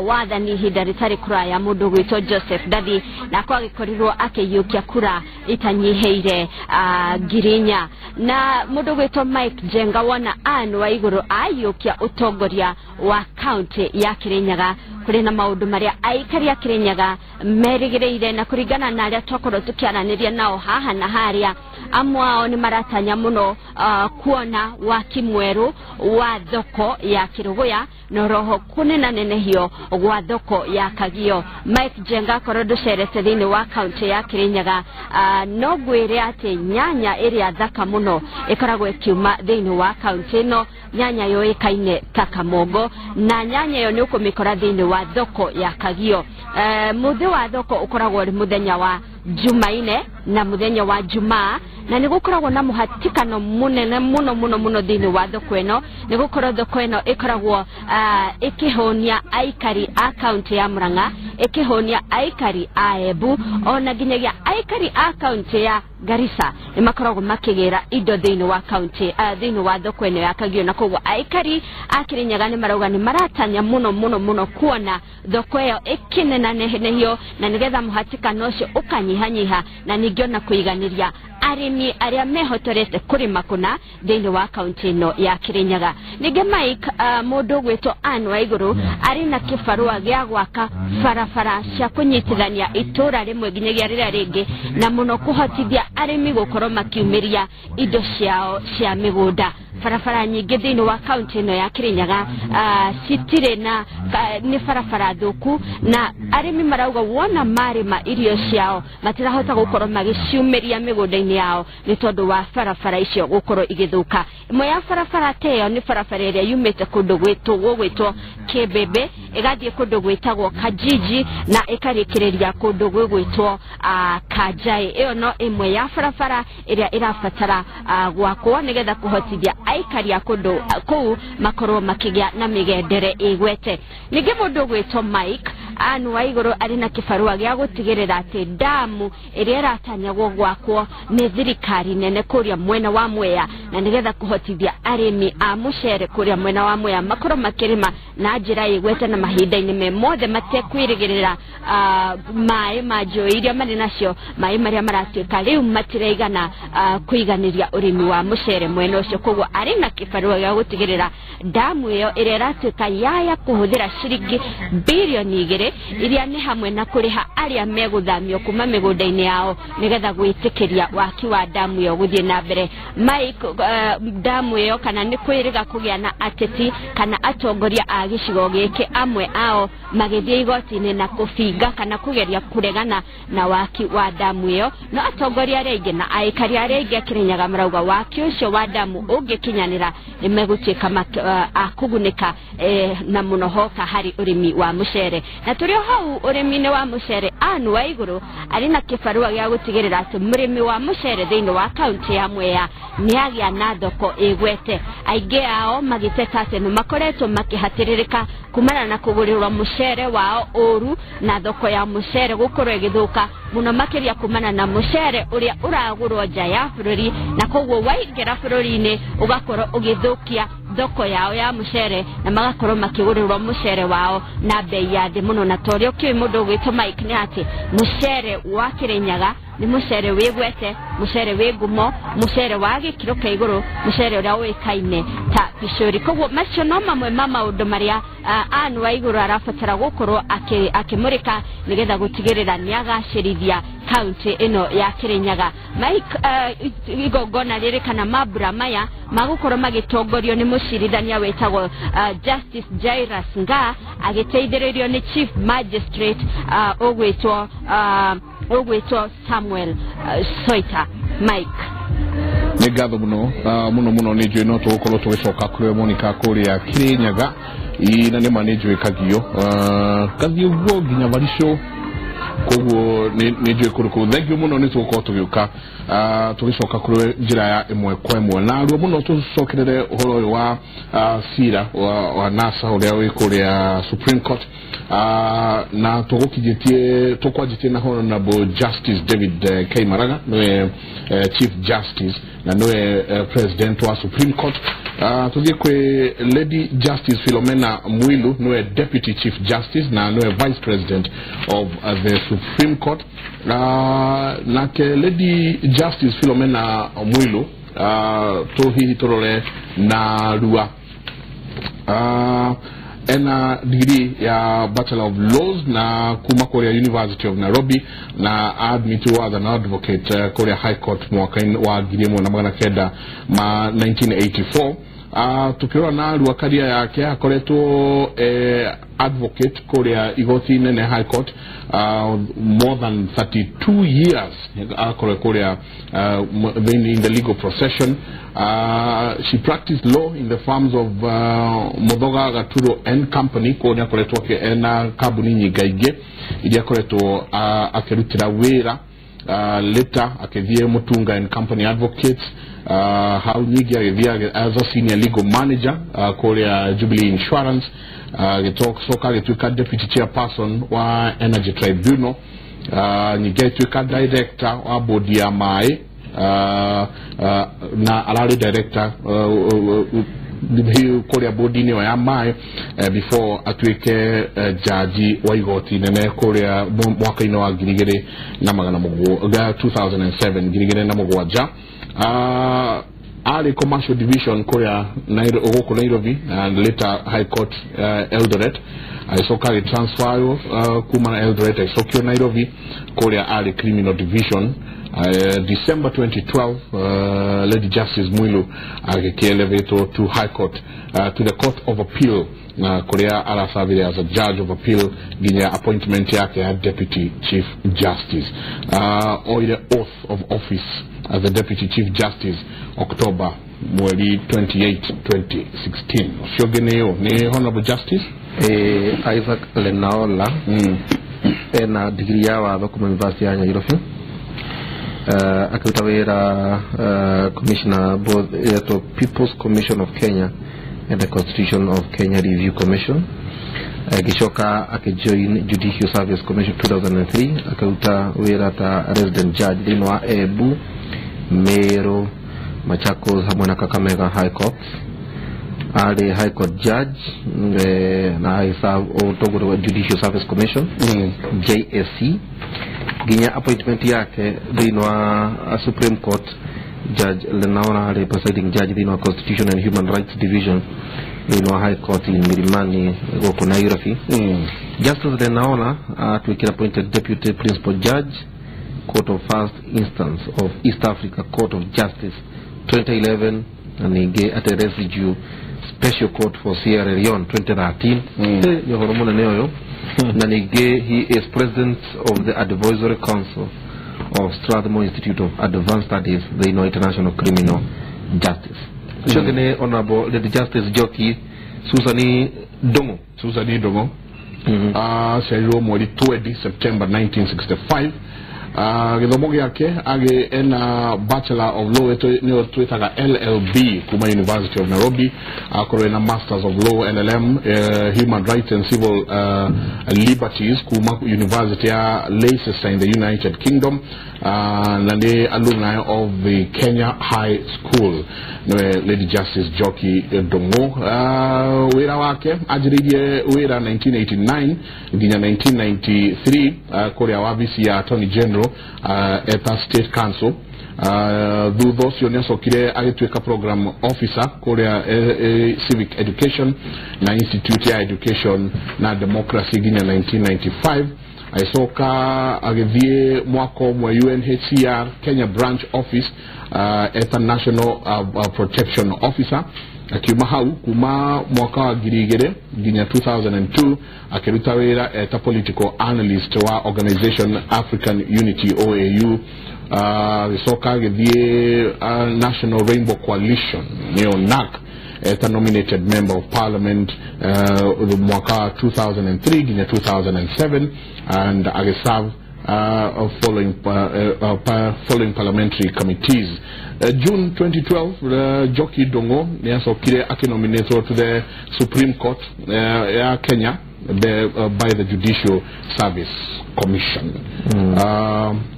wathani ihinda rĩtarĩ kũraya, mũndũ gwĩtwo Joseph Ndathi, nako agĩkorirwo akĩiyũkia kura itanyihĩire 4,000. Na mũndũ gwĩtwo Mike Njenga, wona Anne Waigũrũ aiyũkia ũtongoria wa kaunti ya Kirinyaga, kũrĩ na maũndũ marĩa aikari a Kirinyaga merĩgĩrĩire, na kũringana na arĩa twakorwo tũkĩaranĩria nao haha na harĩa, amwe ao nĩ maratanya mũno kuona waki mwerũ wa thoko ya Kĩrũgũya na roho kũnenanenehio gwa thoko ya Kagio. Mike Njenga, akorwo ndũcerete thĩinĩ wa kaunti ya Kirinyaga, no ngwĩre atĩ nyanya ĩrĩa thaka mũno ĩkoragwo ĩkiuma thĩinĩ wa kaunti ĩno, nyanya yũĩkaine ta Kamongo, na nyanya ĩyo nĩ ũkũmĩkora thĩinĩ wa thoko ya Kagio. Mũthĩ wa thoko ũkoragwo ũrĩ mũthenya wa Jumaine na mũthenya wa Jumaa, na nĩ gũkoragwo na mũhatikano mũnene mũno mũno mũno thĩinĩ wa thoko ĩno, nĩ gũkorwo thoko ĩno ĩkoragwo ĩkĩhũnia aikari a kaunti ya Murang'a, ĩkĩhũnia aikari a Embu, ona nginyagia aikari a kaunti ya Garissa nĩ makoragwo makĩgĩra indo thĩinĩ wa kaunti, thĩinĩ wa thoko ĩno ya Kagio. Na koguo aikari a Kirinyaga nĩ marauga nĩ maratanya mũno mũno mũno kuona thoko ĩyo ĩkĩnenanehio, na nĩgetha mũhatikano ũcio ũkanyihanyiha, na ningĩ ona kũiganĩria arĩmi arĩa mehotorete kũrĩma kũna thĩinĩ wa kaunti ĩno ya Kirinyaga. Ningĩ Mike, mũndũ ũgwĩtwo Anne Waigũrũ arĩ na kĩbarũa gĩa gwaka barabara cia kũnyitithania itũra rĩmwe nginyagia rĩrĩa rĩngĩ, na mũno kũhotithia arĩmi gũkorwo makiumĩria indo ciao cia mĩgũnda. Barabara nyingĩ thĩinĩ wa kaunti ĩno ya Kirinyaga citirĩ na nĩ barabara thũku, na arĩmi marauga wona marĩma irio ciao matirahota gũkorwo magĩciumĩria mĩgũnda-inĩ yao nĩ tondũ wa barabara icio gũkorwo igĩthũka. Ĩmwe ya barabara ta ĩyo nĩ barabara ĩrĩa yumĩte kũndũ gũgwĩtwo Kĩmbĩmbĩ ĩgathiĩ kũndũ gwĩtagwo Kajiji na ĩkarĩkĩrĩria kũndũ gwĩgwĩtwo Kanjai. Ĩyo no ĩmwe ya barabara ĩrĩa ĩrabatara gwakwo nĩgetha kũhotithia aikari a kũndũ kũu makorwo makĩgĩa na mĩgendere ĩgwete. Ningĩ mũndũ ũgwĩtwo Mike, Anne Waigũrũ arĩ na kĩbarũa gĩa gũtigĩrĩra atĩ ndamu ĩrĩa ĩratanyagwo gwakwo nĩ thirikari nene kũrĩa mwena wa Mwea, na nĩgetha kũhotithia arĩmi a mũcere kũrĩa mwena wa Mwea makorwo makĩrĩma na njĩra ĩgwete na mahinda-inĩ me mothe matekwĩrĩgĩrĩra maĩ ma njũĩ iria marĩ nacio, maĩ marĩa maratuĩka rĩu matiraigana kũiganĩria ũrĩmi wa mũcere mwena ũcio. Koguo arĩ na kĩbarũa gĩa gũtigĩrĩra ndamu ĩyo ĩrĩa ĩratuĩka yaya kũhũthĩra ciringi 2 birioni iria nĩ hamwe na kũrĩha arĩa megũthamio kuma mĩgũnda-inĩ yao nĩgetha gwĩtĩkĩria waki wa ndamu ĩyo gũthiĩ na mbere. Mike, ndamu ĩyo kana nĩ kwĩrĩga kũgĩa na ateti kana atongoria a gĩcigo gĩkĩ, amwe ao magĩthiĩ igoti-inĩ na kũbinga kana kũgeria kũregana na waki wa ndamu ĩyo, no atongoria arĩa aingĩ na aikari arĩa aingĩ a Kĩrĩnyaga marauga waki ũcio wa ndamu ũngĩkinyanĩra nĩ megũtuĩka a kũgunĩka na mũno hoka harĩ ũrĩmi wa mũcere. Na tũrĩ o hau ũrĩmi-inĩ wa mũcere, Anne Waigũrũ arĩ na kĩbarũa gĩa gũtigĩrĩra atĩ mũrĩmi wa mũcere thĩinĩ wa kaunti ya Mwea nĩ agĩa na thoko ĩgwete. Aingĩ ao magĩteta atĩ nĩ makoretwo makĩhatĩrĩrĩka kumana na kũgũrĩrwo mũcere wao ũru na thoko ya mũcere gũkorwo ĩgĩthũka mũno makĩria kumana na mũcere ũrĩa ũragũrwo nja ya bũrũri, na koguo waingĩra bũrũri-inĩ ũgakorwo ũgĩthũkia thoko yao ya mucere na magakorwo makigũrĩrwo mucere wao na bei ya thĩ mũno. Na toria ũkĩũĩ mũndũ ũgwĩtwo Mike nĩ atĩ mucere wa Kirinyaga nĩ mucere wĩgwete, mucere wĩ ngumo, mucere wa gĩkĩro kĩa igũrũ, mucere ũrĩa ũĩkaine ta picori. Koguo macio no mamwe ma maũndũ marĩa Anne Waiguru arabatara gũkorwo akĩmũrĩka nĩgetha gũtigĩrĩra nĩ agacĩrithia kaunti ĩno ya Kirinyaga. Mike, igongona rĩrĩ kana mambura maya magũkorwo magĩtongorio nĩ mũcirithania wĩtagwo Justice Jairus Nga agĩteithĩrĩrio nĩ Chief Magistrate ũgwĩtwo Samuel Soita. Mike, nĩ ngatho mũno mũno mũno. Nĩ njũĩ no tũgũkorwo tũgĩcoka kũrĩ Monica kũrĩa Kirinyaga, na nĩ ma nĩ njũĩ kagio kathiĩ ũguo nginya Barisho, koguo nĩ njũĩ kũrĩ kũu. Thank you mũno, nĩ tũgũkorwo tũgĩũka tũgĩcoka kũrĩ njĩra ya ĩmwe kwa ĩmwe na ruo mũno tũcokerere ũhoro ũyũ wa cira wa NASA ũrĩa wĩ kũrĩa Supreme Court, na tũgũkinyĩtie tũkwanjĩtie na Honorable Justice David K. Maraga, nĩwe Chief Justice na nĩwe President wa Supreme Court. Tũthiĩ kwĩ Lady Justice Philomena Mwilu, nĩwe Deputy Chief Justice na nĩwe Vice President of the Supreme Court. Nake Lady Justice Philomena Mwilu tũhihi tũrore na rua ena degree ya Bachelor of Laws na kuma kũrĩa University of Nairobi, na admitted as an advocate kũrĩa High Court mwaka wa 1984. Tukirora na rua karia yake akoretwo advocate kũrĩa igoti nene High Court more than 32 years akorwo kũrĩa in the legal profession. She practiced law in the firms of Muthoga Gaturo and Company, kũrĩa akoretwo ena kambuni nyingaingĩ iria akoretwo akĩrutĩra wĩra. Later akĩthiĩ Mutunga and Company Advocates, hau nyingĩ agĩthiĩ as a senior legal manager kũrĩa Jubilee Insurance, agĩcoka agĩtuĩka deputy chairperson wa Energy Tribunal, nyingĩ agĩtuĩka director wa bodi ya maĩ, na ararĩ director kũrĩa bodi-inĩ ĩyo ya maĩ before atuĩke jaji wa igoti nene kũrĩa mwaka-inĩ wa 2007. Arĩ commercial division kũrĩa gũkũ Nairobi and later High Court Eldoret, agĩcoka agĩtransferwo kuma Eldoret agĩcokio Nairobi kũrĩa arĩ criminal division. December 2012, Lady Justice Mwilu agĩkĩelevatwo to High Court, to the Court of Appeal, na kũrĩa aracabire as a judge of appeal nginya appointment yake ya Deputy Chief Justice. Oire oath of office as the Deputy Chief Justice October mweri 28, 2016. Ũcio ũngĩ nĩ nĩ Honorable Justice Isaac Lenaola, ena degree ya watho kuma University ya Nairobi, akiruta wĩra commissioner both to People's Commission of Kenya and the Constitution of Kenya Review Commission. Agĩcoka akĩjoin Judicial Service Commission 2003, akiruta wĩra ta resident judge thĩinĩ wa Embu, Meru, Machakos hamwe na Kakamega High Court. Arĩ High Court judge na agĩserve ũtongoria wa Judicial Service Commission JSC nginya appointment yake thĩinĩ wa Supreme Court. Judge Lenaola arĩ presiding judge thĩinĩ wa Constitution and Human Rights Division thĩinĩ wa High Court in Milimani gũkũ Nairobi. Justice Lenaola atuĩkire appointed Deputy Principal Judge, Court of First Instance of East Africa Court of Justice 2011, na ningĩ at residue Special Court for Sierra Leone 2013. Nĩ ũhoro mũnene ũyũ. Na ningĩ he is president of the Advisory Council of Strathmore Institute of Advanced Studies thĩinĩ wa International Criminal Justice. Ũcio ũngĩ nĩ Honorable Lady Justice Njoki Susan Ndung'u. Susan Ndung'u aciarirwo mweri 20 September 1965. Gĩthomo gĩake agĩ ena Bachelor of Law nĩyo twĩtaga LLB kuma University of Nairobi, akorwo ena Masters of Law LLM Human Rights and Civil Liberties kuma University ya Leicester in the United Kingdom, na nĩ alumni of the Kenya High School. Nĩwe Lady Justice Njoki Ndung'u. Wĩra wake anjĩrĩirie wĩra 1989 nginya 1993 kũrĩa wabici ya Attorney General eta State Council. Thutha ũcio nĩ acokire agĩtuĩka program officer kũrĩa Civic Education na Institute ya Education na Democracy nginya 1995. Agĩcoka agĩthiĩ mwaka ũmwe UNHCR Kenya Branch Office eta National Protection Officer. Akiuma hau kuma mwaka wa 2000 nginya 2002 akĩruta wĩra eta political analyst wa Organization African Unity OAU. Agĩcoka agĩthiĩ National Rainbow Coalition nĩyo NAC eta nominated member of parliament mwaka wa 2003 nginya 2007, and agĩserve following parliamentary committees. June 2012 Njoki Ndung'u nĩ acokire akĩnominatwo to the Supreme Court ya Kenya by the Judicial Service Commission.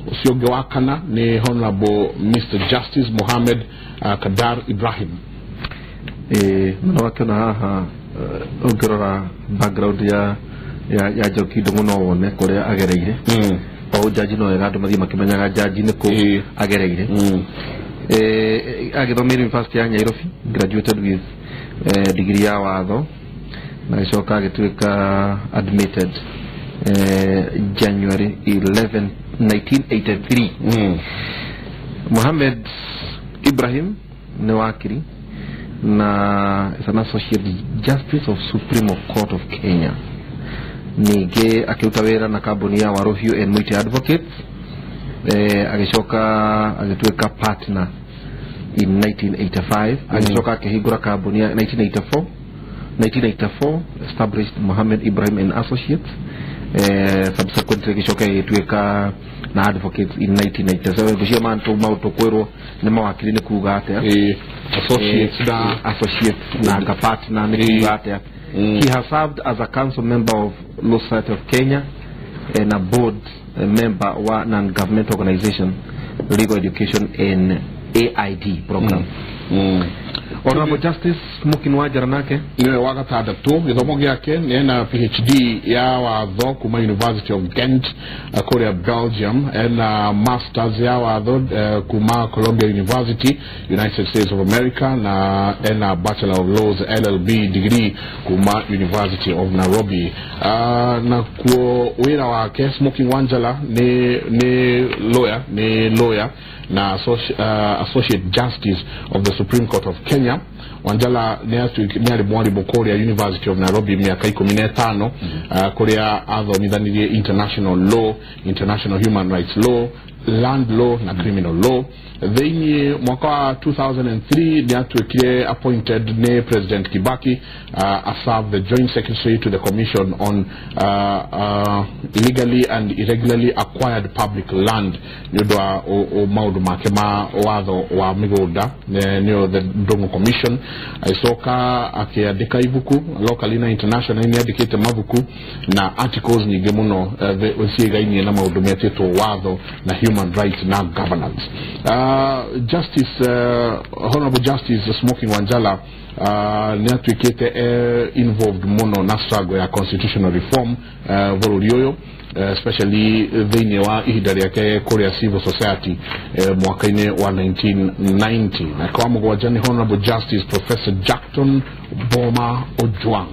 Ũcio ũngĩ wa kana nĩ Honorable Mr. Justice Mohamed Kadar Ibrahim. No wakĩona haha ũngĩrora background ya Njoki Ndung'u no wone kũrĩa agereire. O jaji no wega andũ mathiĩ makĩmenyaga jaji nĩ kũ agereire. Agĩthomeire University ya Nairobi, graduated with degree ya watho, na agĩcoka agĩtuĩka admitted January 11 1983. Mohamed Ibrahim nĩ wakiri na is an associate justice of Supreme Court of Kenya. Ningĩ akĩruta wĩra na kambuni ya Waruhiu and Mwiti Advocates. Agĩcoka agĩtuĩka partner in 1985. Agĩcoka akĩhingũra kambuni ya 1984 established Mohamed Ibrahim and Associates. Subsequently agĩcoka agĩtuĩka na advocates in 1997. Ngũcia maũndũ kwĩrwo nĩ mawakiri nĩ kuga atĩa, associates na associates na anga partner nĩ kuga atĩa. He has served as a council member of Law Society of Kenya and a board member wa non-government organization Legal Education and AID program. Honorable Justice Smokin Wanjara nake niwe wa gatandatũ. Gĩthomo gĩake nĩ ena PhD ya watho kuma University of Ghent kũrĩa Belgium, ena Masters ya watho kuma Columbia University United States of America, na ena Bachelor of Laws LLB degree kuma University of Nairobi. Na kuo wĩra wake Smoking Wanjala nĩ lawyer na Associate Justice of the Supreme Court of Kenya. Wanjala nĩ arĩ mwarimũ kũrĩa University of Nairobi mĩaka 15, kũrĩa athomithanirie international law, international human rights law, land law na criminal law. Thĩinĩ mwaka wa 2003 nĩ atuĩkire appointed nĩ President Kibaki as the Joint Secretary to the Commission on Illegally and Irregularly Acquired Public Land nĩ ũndũ wa maũndũ make ma watho wa mĩgũnda, nĩyo the Ndung'u Commission. Agĩcoka akĩandĩka ibuku locally na internationally, nĩ andĩkĩte mabuku na articles nyingĩ mũno ciĩgainie na maũndũ metĩtwo watho na human rights na governance. Honorable Justice Smoking Wanjala nĩ atuĩkĩte involved mũno na struggle ya constitutional reform bũrũri ũyũ, especially thĩinĩ wa ihinda rĩake kũrĩa civil society mwaka-inĩ wa 1990. Na kwa mũgwanja nĩ Honorable Justice Professor Jackton Boma Ojwang.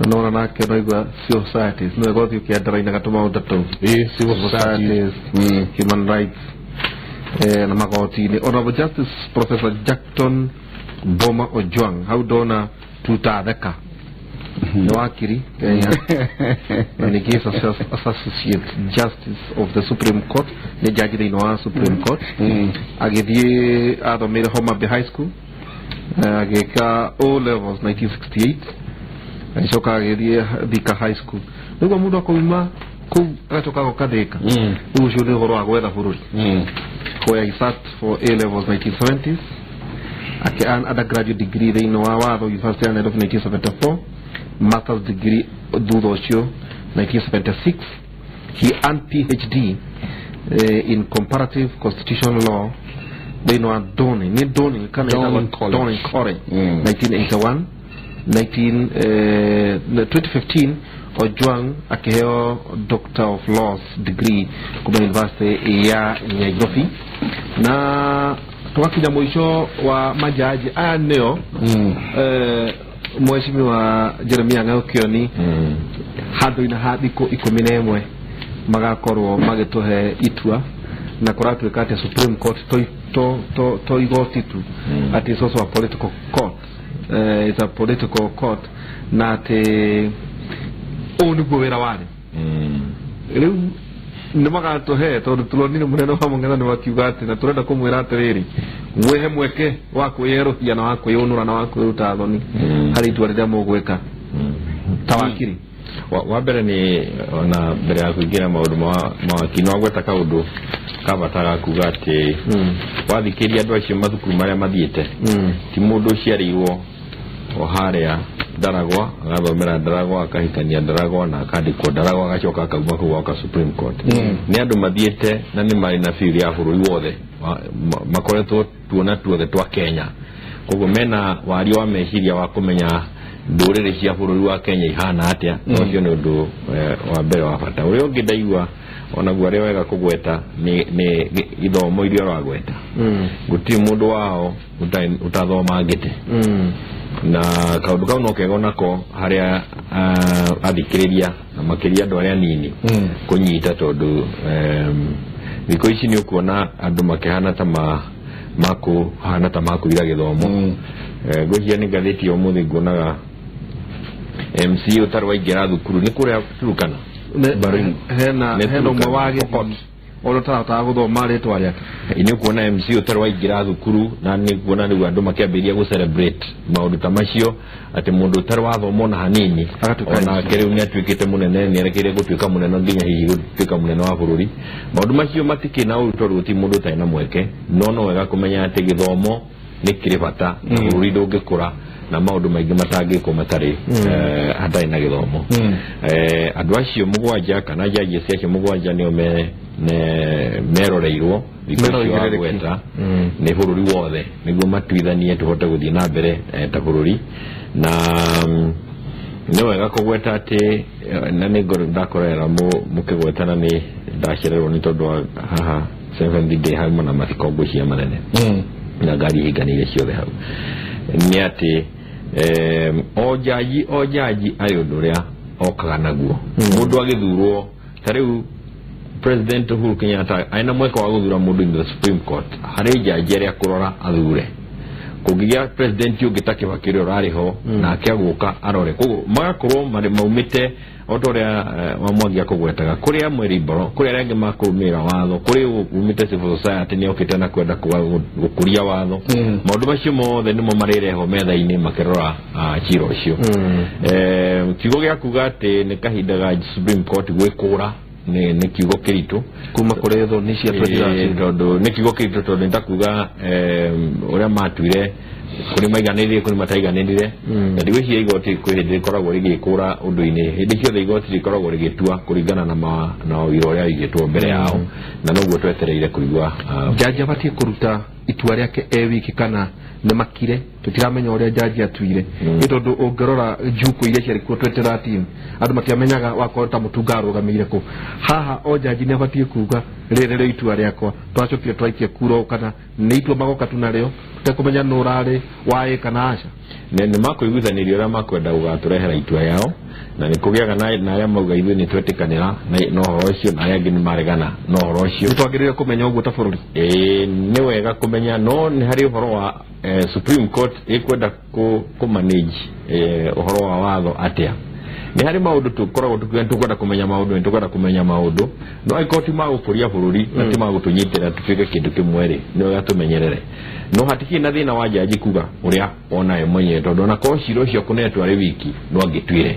Nona nake noigua civil societies nĩ wega ũthiĩ ũkĩandarainaga tũmaũndũ tũu, civil societies, human rights na magoti-inĩ. Honorable Justice Professor Jackton Boma Ojwang hau ndona tutatheka nĩ wakiri Kenya na ningĩ Associate Justice of the Supreme Court, nĩ jaji thĩinĩ wa Supreme Court. Agĩthiĩ athomeire Homa Bay High School, agĩka O levels 1968, agĩcoka agĩthiĩ Thika High School. Nĩguo mũndũ akauma Kũu agacoka agoka Thika. Rĩu ũcio nĩ ũhoro wa gwetha bũrũri. Where he sat for A levels 1970s, akĩ earn undergraduate degree thĩinĩ wa watho University ya Nairobi 1974, master's degree thutha ũcio 1976. He earned PhD in comparative constitutional law thĩinĩ wa Downing, nĩ Downing kana Downing ĩtagwo College. Downing College 1981. 2015 Ojwang akiheo Doctor of Laws degree kuma University ya Nairobi. Na twakinya mũico wa majaji aya nĩo mheshimiwa Jeremiah Ng'au Kioni handũ-inĩ ha thikũ 11 magakorwo magĩtũhe itua, na kũratuĩka atĩ Supreme Court to igoti tu, atĩ it's also a political court, it's a political court, na atĩ ũũ nĩguo wĩra warĩ. Rĩu nĩ magatũhe, tondũ turonire mũnene wa mũng'ethanĩro wakiuga atĩ na tũrenda kũmwĩra atĩrĩrĩ, mwĩhe mweke wa kwĩyerũhia na wa kwĩyũnũra na wa kwĩruta thoni harĩ itua rĩrĩa mũgwĩka ta wakiri. Wa mbere nĩ ona mbere ya kũingĩra maũndũ ma mawakiri, no gweta kaũndũ ka bata ga kuga atĩ wathikĩria andũ acio mathukuru marĩa mathiĩte, ti mũndũ ũciarĩirwo o harĩa Ndaragwa, agathomera Ndaragwa, akahikania Ndaragwa na akandĩkwo Ndaragwa, agacoka akauma kũu agoka Supreme Court. Nĩ andũ mathiĩte na nĩ marĩ na biũ ya bũrũri wothe, makoretwo tuona tuothe twa Kenya, koguo mena waria wa meciria wa kũmenya ndũrĩrĩ cia bũrũri wa Kenya ihana atĩa. Ũcio nĩ ũndũ wa mbere wa bata. Ũrĩa ũngĩ ndaigua onaguo arĩa wega kũgweta nĩ ithomo iria ũragweta, gũtirĩ mũndũ wao ũtathomangĩte, na kaũndũ kau no kega onako harĩa athikĩrĩria na makĩria andũ arĩa anini kũnyita, tondũ thikũ ici nĩ ũkuona andũ makĩhana ta makũhana ta makũira gĩthomo. Ngwĩciria nĩ ngathĩti ya ũmũthĩ nguonaga MC ũtarĩ waingĩra thukuru nĩ kũrĩa Turukana hena ũmwe wa gĩthii ũrĩa ũtarahotaga gũthoma rĩtwa rĩake. Nĩ ũkuona MC ũtarĩ waingĩra thukuru, na nĩ kuona rĩu andũ makĩambĩrĩria gũ celebrate maũndũ ta macio, atĩ mũndũ ũtarĩ wathoma ona hanini onake rĩu nĩ atuĩkĩte mũnene, nĩ erekeire gũtuĩka mũnene nginya hihi gũtuĩka mũnene wa bũrũri. Maũndũ macio matikĩ na ũru tondũ gũtirĩ mũndũ ũtarĩ na mweke, no wega kũmenya atĩ gĩthomo nĩ kĩrĩ bata na bũrũri ndũngĩkũra na maũndũ maingĩ matangĩkwo matarĩ hatarĩ na gĩthomo. Andũ acio mũgwanja kana judges acio mũgwanja nĩo meroreirwo thikũ icio wagweta nĩ bũrũri wothe nĩguo matuithanie tũhote gũthiĩ na mbere ta bũrũri. Na nĩ wega kũgweta atĩ na nĩ ndakorera mũkĩgweta na nĩ ndacererwo nĩ tondũ wa haha Seventh Day hamwe na mathiko ngwĩciria manene na ngari ihinganĩire ciothe hau, nĩ atĩ o jaji arĩ ũndũ ũrĩa okaga naguo. Mũndũ agĩthurwo ta rĩu President Uhuru Kenyatta aina mweke wa gũthura mũndũ in the Supreme Court, harĩ jaji arĩa kũrora athure. Kũngĩgĩa president ũngĩ ta Kibaki ũrĩa ũrarĩ ho nake agũka arore, koguo magakorwo marĩ maumĩte o ta ũrĩa Wamwangi akũgwetaga, kũrĩ amwe liberal, kũrĩ arĩa angĩ makũrũmĩrĩra watho, kũrĩ umĩte civil society nĩ okĩte na kwenda gũkũria watho. Maũndũ macio mothe nĩmo marĩrehwo metha-inĩ makĩrora cira ũcio. Kiugo gĩa kuga atĩ nĩ kahinda ga Supreme Court gwĩkũra nĩ kiugo kĩritũ kuma kũrĩ thoni cia 2013, tondũ nĩ kiugo kĩritũ tondũ nĩ ta kuga ũrĩa matuire kũrĩ maiganĩrire kũrĩ mataiganĩrire, na ndigwĩciria igoti kwĩ hĩndĩ rĩkoragwo rĩgĩkũra ũndũ-inĩ. Hĩndĩ ciothe igoti rĩkoragwo rĩgĩtua kũringana na ũira ũrĩa ũigĩtwo mbere yao, na noguo twetereire kũigua. Jaji abatiĩ kũruta itua rĩake e wiki kana nĩ makire, tũtiramenya ũrĩa jaji atuire, nĩ tondũ ũngĩrora njukũ iria ciarĩ kuo 2013 andũ matiamenyaga wakorwo ta mũtunga arũgamĩire kũ. Haha o jaji nĩ abatiĩ kuga rĩrĩ rĩo itua rĩakwa, twacokire twaikia kura kana nĩ itua magoka tu narĩo tũtekũmenya nũ ũrarĩ waĩ kana aca. Nĩ makũiguithanĩria ũrĩa makwenda gũgatũrehera itua yao, na nĩ kũgĩaga na arĩa mauga ithuĩ nĩ twetĩkanĩra na ũhoro ũcio, na arĩa angĩ nĩ maregana na ũhoro ũcio. Nĩ twagĩrĩire kũmenya ũguo ta bũrũri. Nĩ wega kũmenya, no nĩ harĩ ũhoro wa Supreme Court ĩkwenda kũ manage ũhoro wa watho atĩa. Nĩ harĩ maũndũ tũkoragwo tũkwenda kũmenya maũndũ, nĩ tũkwenda kũmenya maũndũ, no angĩkorwo ti magũkũria bũrũri na ti magũtũnyitĩra tũtuĩke kĩndũ kĩmwe rĩ, nĩ wega tũmenyerere. No hatikĩrĩ na thĩna wa jaji kuga ũrĩa onaye mwenyewe, tondũ ona korwo cira ũcio kũnetwo arĩ wiki no angĩtuire.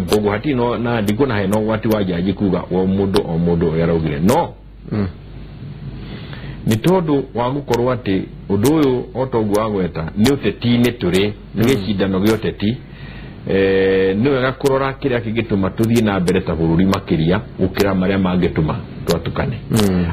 Koguo hatirĩ no na ndikuona hena ũgwati wa jaji kuga o mũndũ ũrĩa araugire no nĩ tondũ wa gũkorwo atĩ ũndũ ũyũ o toguo wagweta nĩ ũteti-inĩ tũrĩ nĩ gĩcindano gĩa ũteti nĩ wega kũrora kĩrĩa kĩngĩtũma tũthiĩ na mbere ta bũrũri makĩria gũkĩra marĩa mangĩtũma twatukane.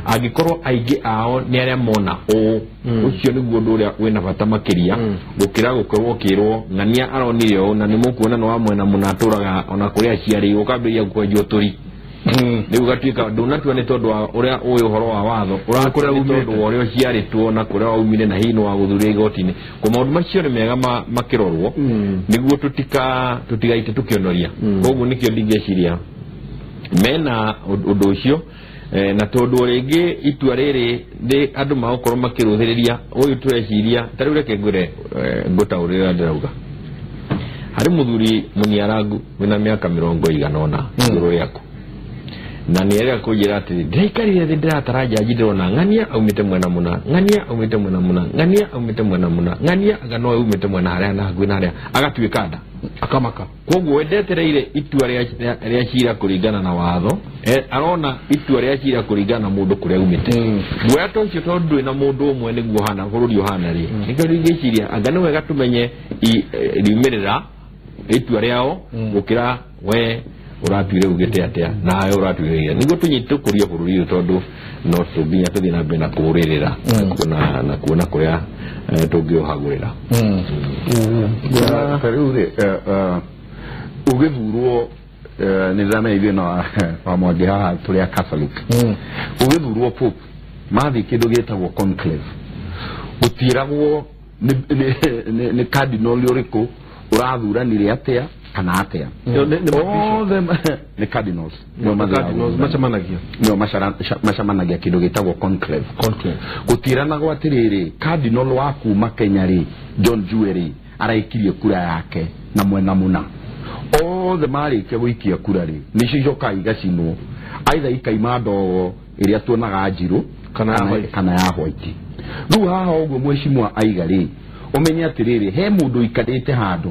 Angĩkorwo aingĩ ao nĩ arĩa mona ũũ ũcio nĩguo ũndũ ũrĩa wĩna bata makĩria gũkĩra gũkorwo ũkĩrwo ng'ania aronire ũũ na nĩ mũkuona nĩ wa mwena mũna atũraga ona kũrĩa aciarĩirwo ũkambĩrĩria kwenjwo tũri rĩu gatuĩka ndũnatua nĩ tondũ wa ũrĩa ũĩ ũhoro wa watho ũratua nĩ tondũ wa ũrĩa ũciarĩtwo na kũrĩa waumire na hihi nĩ wagũthuria igoti-inĩ. Kwa maũndũ macio nĩ mega makĩrorwo nĩguo tũtigaite tũkĩonoria. Koguo nĩkĩo ndingĩciria mena ũndũ ũcio na tondũ rĩngĩ itua rĩrĩ nĩ andũ magũkorwo makĩrũthĩrĩria ũyũ tũreciria ta rĩu reke ngwĩre ngũtaũrĩra ndĩrauga harĩ mũthuri mũniarangu wĩna mĩaka 80 igũrũ rĩaku na nĩ arĩa kũnjĩra atĩ ndĩraikarire thĩ ndĩratara njanji ndĩrona ng'ania aumĩte mwena mũna ng'ania aumĩte mwena mũna ng'ania aumĩte mwena mũna ng'ania anga no aumĩte mwena harĩa na hakuhĩ na harĩa agatuĩka nda akamaka. Koguo we ndetereire itua rĩa cira kũringana na watho arona itua rĩa cira kũringana na mũndũ kũrĩa aumĩte. Guoya ta ũcio tondũ ndwĩ na mũndũ ũmwe nĩguo ũhana bũrũri ũhana rĩ nĩkĩo ndingĩciria anga nĩ wega tũmenye riumĩrĩra itua rĩao gũkĩra we ũratuire ugĩte atĩa nawe ũratuire nĩguo tũnyite tũkũrie bũrũri ũyũ tondũ no tũnginya tũthiĩ na mbere na kũũrĩrĩra na kuona kũrĩa tũngĩũhagũrĩra. Ta rĩu rĩ ũgĩthurwo nĩ ndĩramenya ithuĩ na wa Mwangi haha tũrĩ a Catholic ũgĩthurwo Pope mathiĩ kĩndũ gĩtagwo conclave gũtiĩragwo nĩ cardinal ũrĩkũ ũrathuranire atĩa kana atĩa othe nĩ cardinals macemanagia nĩo macemanagia kĩndũ gĩtagwo conclave. Gũtiĩranagwo atĩrĩrĩ cardinal wa kuma Kenya rĩ John Njue rĩ araikirie kura yake na mwena mũna othe marĩkia gũikia kura rĩ nĩcio icokaga igacinwo aitha ikaima ndogo ĩrĩa tuonaga njirũ kana ya white. Rĩu haha ũguo mheshimiwa aiga rĩ ũmenye atĩrĩrĩ he mũndũ ũikarĩte handũ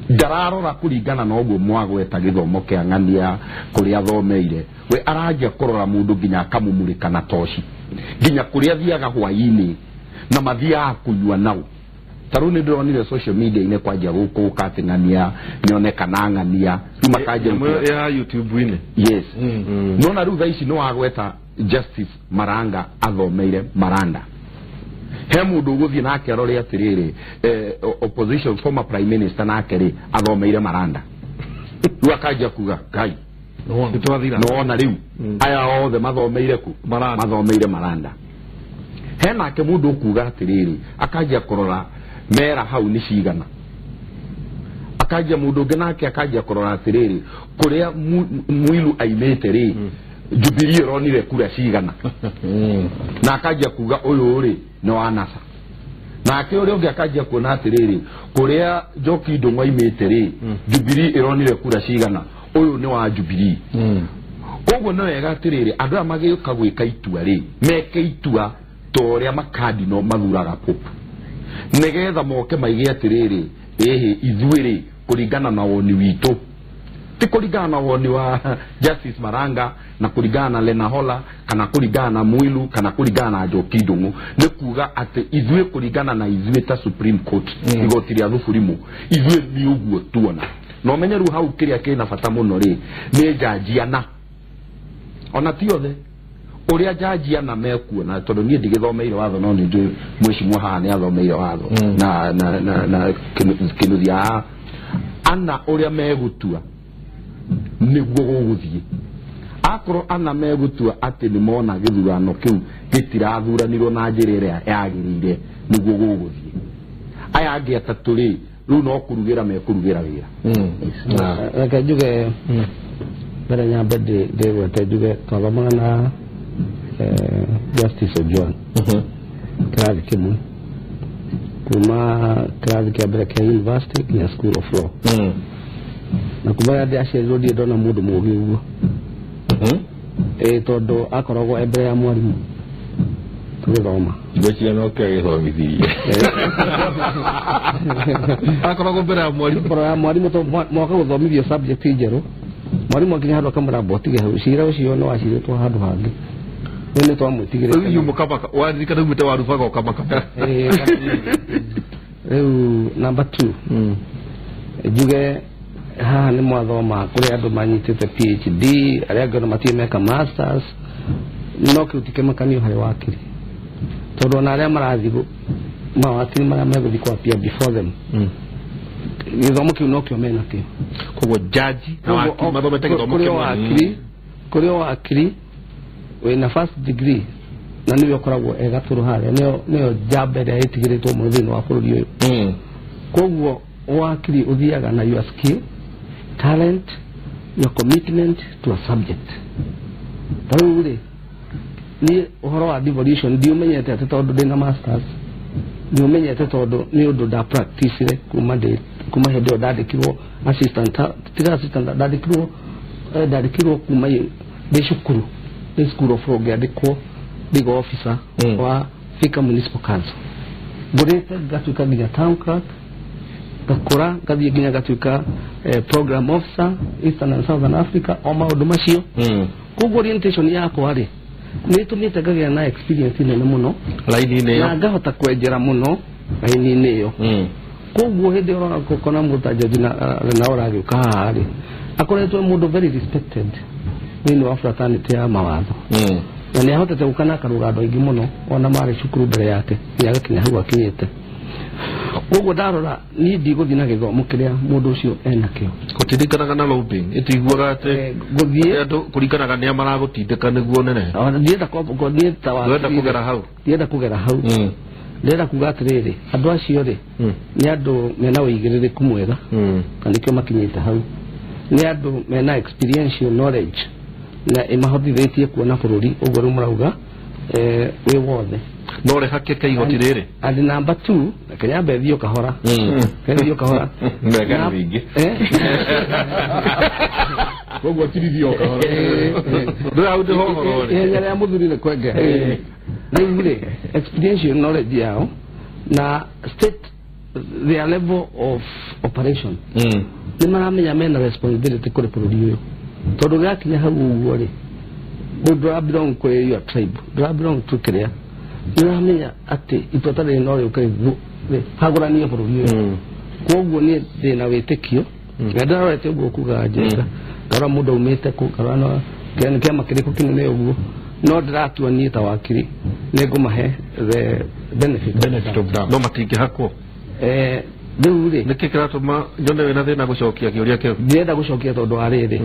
ndararora kũringana na ũguo mwagweta gĩthomo kĩa ng'ania kũrĩa athomeire we aranjia kũrora mũndũ nginya akamũmũrĩka na toci nginya kũrĩa athiaga hwaĩ-inĩ na mathiaga kũnyua nao. Ta rĩu nĩ ndĩronire social media-inĩ kwanjia gũkũka atĩ ng'ania nĩonekana ng'ania rĩu makanjia ya YouTube-inĩ. Yes. Nona rĩu thaa ici nĩ wagweta Justice Maranga athomeire Maranda he mũndũ ũgũthiĩ nake arore atĩrĩrĩ opposition former prime minister nake rĩ athomeire Maranda rĩu akanjia kuga Ngai nĩwona rĩu aya othe mathomeire ku mathomeire Maranda. He nake mũndũ ũkuga atĩrĩrĩ akanjia kũrora mera hau nĩ cigana akanjia mũndũ ũngĩ nake akanjia kũrora atĩrĩrĩ kũrĩa Mwilu aimĩte rĩ Jubilee ĩronire kura cigana na akanjia kuga ũyũ rĩ nĩ wa NASA nake ũrĩa ũngĩ akanjia kuona atĩrĩrĩ kũrĩa Njoki Ndung'u aimĩte rĩ Jubilee ĩronire kura cigana ũyũ nĩ wa Jubilee. Koguo nĩ wega atĩrĩrĩ andũ aya magĩũka gwĩka itua rĩ meke itua ta ũrĩa makadino mathuraga Pope nĩgetha moke maige atĩrĩrĩ ĩhĩ ithuĩ rĩ kũringana na woni witũ ti kũringana na woni wa Justice Maranga na kũringana na Lena Hola kana kũringana na Mwilu kana kũringana na Njoki Ndung'u nĩ kuga atĩ ithuĩ kũringana na ithuĩ ta Supreme Court igoti rĩa Thuburimu ithuĩ nĩ ũguo tuona. Na ũmenye rĩu hau kĩrĩa kĩna bata mũno rĩ nĩ njanji ana ona ti othe ũrĩa njanji ana mekuona tondũ niĩ ndigĩthomeire watho no nĩ njũĩ mheshimiwa haha nĩ athomeire watho na na na na kĩnuthia haha ana ũrĩa megũtua nĩguo gũgũthiĩ. Akorwo ana megũtua atĩ nĩ mona gĩthurano kĩu gĩtirathuranirwo na njĩra ĩrĩa yagĩrĩire nĩguo gũgũthiĩ. Aya angĩ atatũ rĩ rĩu no kũrugĩra mekũrugĩra wĩra. Reke njuge mbere nyambe ndĩgwete njuge twathomaga na Justice Ojwang kĩrathi kĩmwe kuma kĩrathi kĩa mbere kĩa university nginya School of Law na kuma rĩrĩa ndĩaciarirwo ndirĩ ndona mũndũ mũũgĩ ũguo ĩĩ tondũ akoragwo e mbere ya mwarimũ Tũgĩthoma. Ngwĩciria no kĩo gĩthomithirie. Akoragwo mbere ya mwarimũ. Mbere ya mwarimũ to mwaka gũthomithio subject njerũ. Mwarimũ akinya handũ akamwĩra mbotige hau cira ũcio nĩ wacirĩtwo handũ hangĩ. Rĩu nĩ twamwĩtigĩrĩte. Rĩu inyuĩ mũkamaka waririkana umĩte warubaga ũkamaka. Rĩu number 2 njuge haha nĩ mwathoma kũrĩ andũ manyitĩte PhD arĩa angĩ ona matirĩ meka masters no kĩu ti kĩmakanio harĩ wakiri tondũ ona arĩa marathiĩ mawakiri marĩa megũthiĩ kwa appear before them gĩthomo kĩu nokĩo menakĩo. Koguo jaji na wakiri mathomete gĩthomo kĩmwe. Kũrĩ o wakiri wĩna first degree na nĩwe ũkoragwo e gatũrũ harĩa nĩyo njamba ĩrĩa ĩtigĩrĩtwo mũno thĩinĩ wa bũrũri ũyũ. Koguo wakiri ũthiaga na your skill, talent, your commitment to a subject. Ta rĩu rĩ niĩ ũhoro wa devolution ndiũmenyete atĩ tondũ ndĩna masters ndiũmenyete tondũ nĩ ũndũ nda practicire kuma hĩndĩ ĩyo ndandĩkirwo assistant tiga assistant ndandĩkirwo kuma ndĩ cukuru ndĩ school of law ngĩandĩkwo legal officer wa Thika Municipal Council. Ngũrĩte ngatuĩka nginya town clerk ngakũra ngathiĩ nginya ngatuĩka program officer Eastern and Southern Africa o maũndũ macio. Koguo orientation yakwa rĩ nĩ ĩtũmĩte ngagĩa na experience nene mũno raini-inĩ ĩyo na ngahota kwenjera mũno raini-inĩ ĩyo. Koguo hĩndĩ ĩyo ũkona mũndũ ta George na ũragĩũka haha rĩ akoretwo mũndũ very respected thĩinĩ wa fraternity ya mawatho na nĩ ahotete gũka na akarũga andũ aingĩ mũno ona marĩ cukuru mbere yake nginya agakinya hau akinyĩte. Koguo ndarora niĩ ndigũthiĩ na gĩthomo kĩrĩa mũndũ ũcio enakĩo. Gũtindĩkanaga na lobbying ĩtiguaga atĩ gũthiĩ andũ kũringanaga nĩa maragũtindĩka nĩguo nene. Ndienda kũgera hau. Ndienda kũgera hau. Ndĩrenda kuga atĩrĩrĩ andũ acio rĩ nĩ andũ mena ũigĩrĩrĩku mwega na nĩkĩo makinyĩte hau. Nĩ andũ mena experiential knowledge na ĩmahotithĩtie kuona bũrũri ũguo rĩu mũrauga wĩ wothe. No rĩhakĩke igoti rĩrĩ. And number 2 reke nyambe thiĩ kahora. Thiĩ kahora. Mega nyingĩ. Koguo tirithio kahora. Ndũrĩ hau ndĩho ũhoro rĩ. Ihenya rĩa mũthuri nĩ kwenge. Rĩu rĩ experiential knowledge yao na state their level of operation nĩ maramenya mena responsibility kũrĩ bũrũri ũyũ tondũ gĩakinya hau ũguo rĩ ndũra belong kũrĩ your tribe ndũra belong to kĩrĩa nĩ ũramenya atĩ itua ta rĩrĩ no rĩũke rĩhagũranie bũrũri ũyũ. Koguo niĩ ndĩna wĩtĩkio na ndĩrarorete ũguo kuga Njenga ngarora mũndũ aumĩte kũ ngarora nĩ kĩama kĩrĩkũ kĩnene ũguo no ndĩratua niĩ ta wakiri nĩ ngũmahe the benefit of doubt. No matingĩhakwo. Rĩu rĩ nĩkĩ kĩratũma nyone wĩna thĩna gũcokia kĩũria kĩu? Ndĩrenda gũcokia tondũ wa rĩrĩ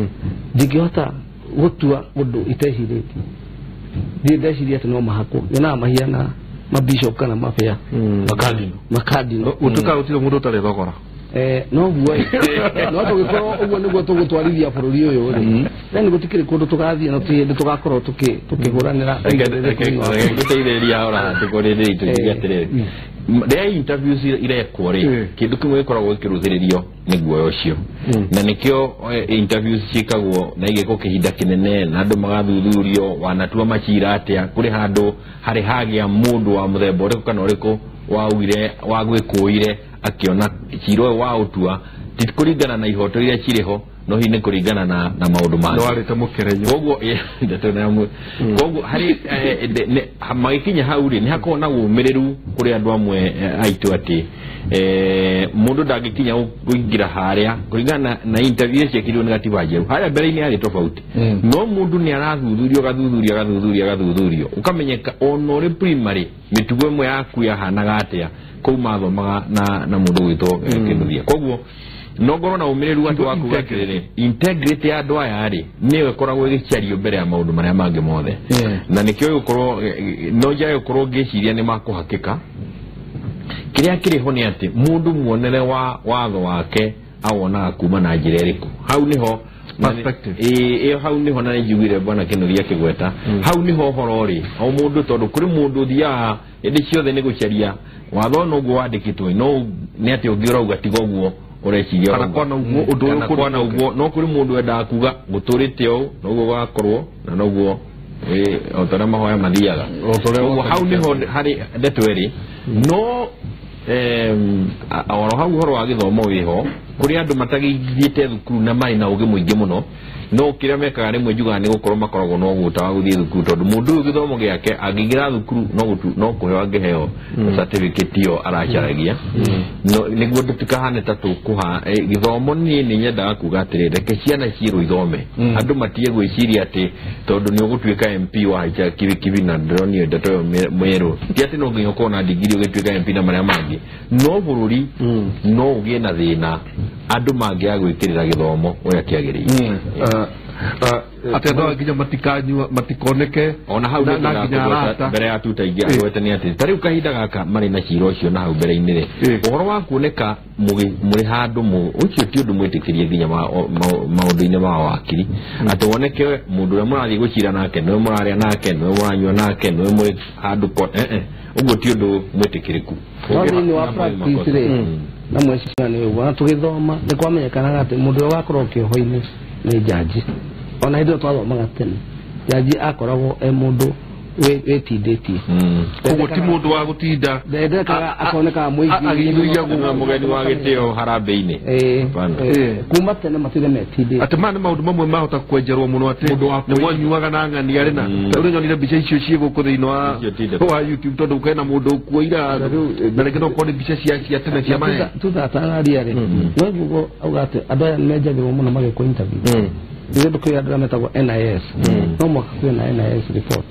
ndingĩhota gũtua ũndũ itecirĩtie. Niĩ ndeciria atĩ no mahakwo nyonaga mahiana mabishop kana mabĩa makadino gũtuĩka gũtirĩ mũndũ ũtarĩ thogora. Noguo no tũgĩkorwo ũguo nĩguo tũgũtwarithia bũrũri ũyũ rĩ then gũtikĩrĩ kũndũ tũgathiĩ na tũtirĩ hĩndĩ tũgakorwo tũkĩhũranĩra gũteithĩrĩria ũrahatĩkwo rĩrĩ tũkiuge atĩrĩrĩ rĩrĩa interviews irekwo rĩ kĩndũ kĩmwe gĩkoragwo gĩkĩrũthĩrĩrio nĩ guoya ũcio na nĩkĩo interviews ciĩkagwo na igĩkwo kĩhinda kĩnene na andũ magathuthurio wanatua macira atĩa kũrĩ handũ harĩ hagĩa mũndũ wa mũthemba ũrĩkũ kana ũrĩkũ waugire wagwĩkũire akiona cira ũyũ waũtua ti kũringana na ihoto iria cirĩ ho no hihi nĩ kũringana na maũndũ mangĩ. Nĩwarĩte mũkerenyo. Koguo koguo harĩ magĩkinya hau rĩ nĩ hakoragwo na ũmĩrĩru kũrĩ andũ amwe aitũ atĩ mũndũ ndangĩkinya kũingĩra harĩa kũringana na interview ciekirwo nĩ gatiba njerũ harĩa mbere-inĩ yarĩ tofauti no mũndũ nĩ arathuthurio agathuthurio agathuthurio agathuthurio ũkamenyeka ona ũrĩ primary mĩtugo ĩmwe yaku yahanaga atĩa kũu mathomaga na mũndũ ũgwĩtwo Kĩnuthia. Koguo no ngorwo na ũmĩrĩru atĩ wa kuga atĩrĩrĩ integrity ya andũ aya rĩ nĩyo ĩkoragwo ĩgĩcario mbere ya maũndũ marĩa mangĩ mothe na nĩkĩo ĩgũkorwo no njage gũkorwo ngĩciria nĩ makũhakĩka. Kĩrĩa kĩrĩ ho nĩ atĩ mũndũ muonere wa watho wake awonaga kuma na njĩra ĩrĩkũ hau nĩho perspective ĩyo hau nĩho na nĩnjiguire bwana Kĩnuthia akĩgweta hau nĩho ũhoro rĩ o mũndũ tondũ kũrĩ mũndũ ũthiaga hĩndĩ ciothe nĩ gũcaria watho noguo wandĩkĩtwo no nĩ atĩ ũngĩ ũrauga tiga ũguo ũreciria kana kwana ũguo ũndũ ũyũ kwana ũguo no kũrĩ mũndũ wendaga kuga gũtũrĩte ũũ noguo gũgakorwo na noguo O ta ũrĩa mahoya mathiaga. Koguo hau nĩho harĩ ndeto ĩrĩ no oro hau ũhoro wa gĩthomo wĩho kũrĩ andũ matagĩthiĩte thukuru na marĩ na ũgĩ mũingĩ mũno no kĩrĩa mekaga rĩmwe njugaga nĩ gũkorwo makoragwo na ũgũta wa gũthiĩ thukuru tondũ mũndũ ũyũ gĩthomo gĩake angĩingĩra thukuru no kũheo angĩheo certificate ĩyo aracaragia. Nĩguo tũtikahane ta tũkũha gĩthomo. Niĩ nĩ nyendaga kuga atĩrĩ, reke ciana ciĩrwo ithome, andũ matige gwĩciria atĩ tondũ nĩ ũgũtuĩka MP wahaica kibikibi na ndĩronio ndeto ĩyo mwerũ ti atĩ no nginya ũkorwo na ndigiri ũgĩtuĩka MP na marĩa mangĩ. No bũrũri no ũgĩe na thĩna andũ mangĩaga gwĩkĩrĩra gĩthomo ũrĩa kĩagĩrĩire. Atĩ andũ aya nginya matikanyua matikoneke ona hau na nginya arata mbere ya tutaingĩ agwete nĩ atĩ ta rĩu kahinda gaka marĩ na cira ũcio na hau mbere-inĩ rĩ, ũhoro wa kuoneka mũrĩ handũ ũcio ti ũndũ mwĩtĩkĩrie nginya maũndũ-inĩ ma wakiri atĩ woneke mũndũ ũrĩa mũrathiĩ gũcira nake nĩwe mũrarĩa nake nĩwe mũranyua nake nĩwe mũrĩ handũ ũguo ti ũndũ mwĩtĩkĩrĩku. No thĩinĩ wa practice rĩ na mweciria nĩ ũguo na tũgĩthoma nĩ kwamenyekanaga atĩ mũndũ ũrĩa wakorwo kĩoho-inĩ nĩ jaji. Ona hĩndĩ ĩyo twathomaga tene jaji akoragwo e mũndũ wĩtindĩtie. Koguo ti mũndũ wa gũtinda ndendekaga akonekaga mũingĩ agĩithuria gũkũ mũgeni wa gĩtĩo harambĩ-inĩ. Kuma tene matire metindĩtie. Atĩ maya nĩ maũndũ mamwe mahota kwenjerwo mũno atĩ nĩ mwanyuaga na ng'ania rĩ na rĩu nyonire mbica icio ciĩ gũkũ thĩinĩ wa YouTube tondũ kwĩna mũndũ ũkuoira na rĩngĩ no ũkorwo nĩ mbica cia tene cia mahe. Tutha atanaria rĩ no guo auga atĩ andũ aya nĩmenjagĩrwo mũno magĩkwo interview. Nĩ kwĩ andũ arĩa metagwo NIS. No mũhaka kwĩ na NIS report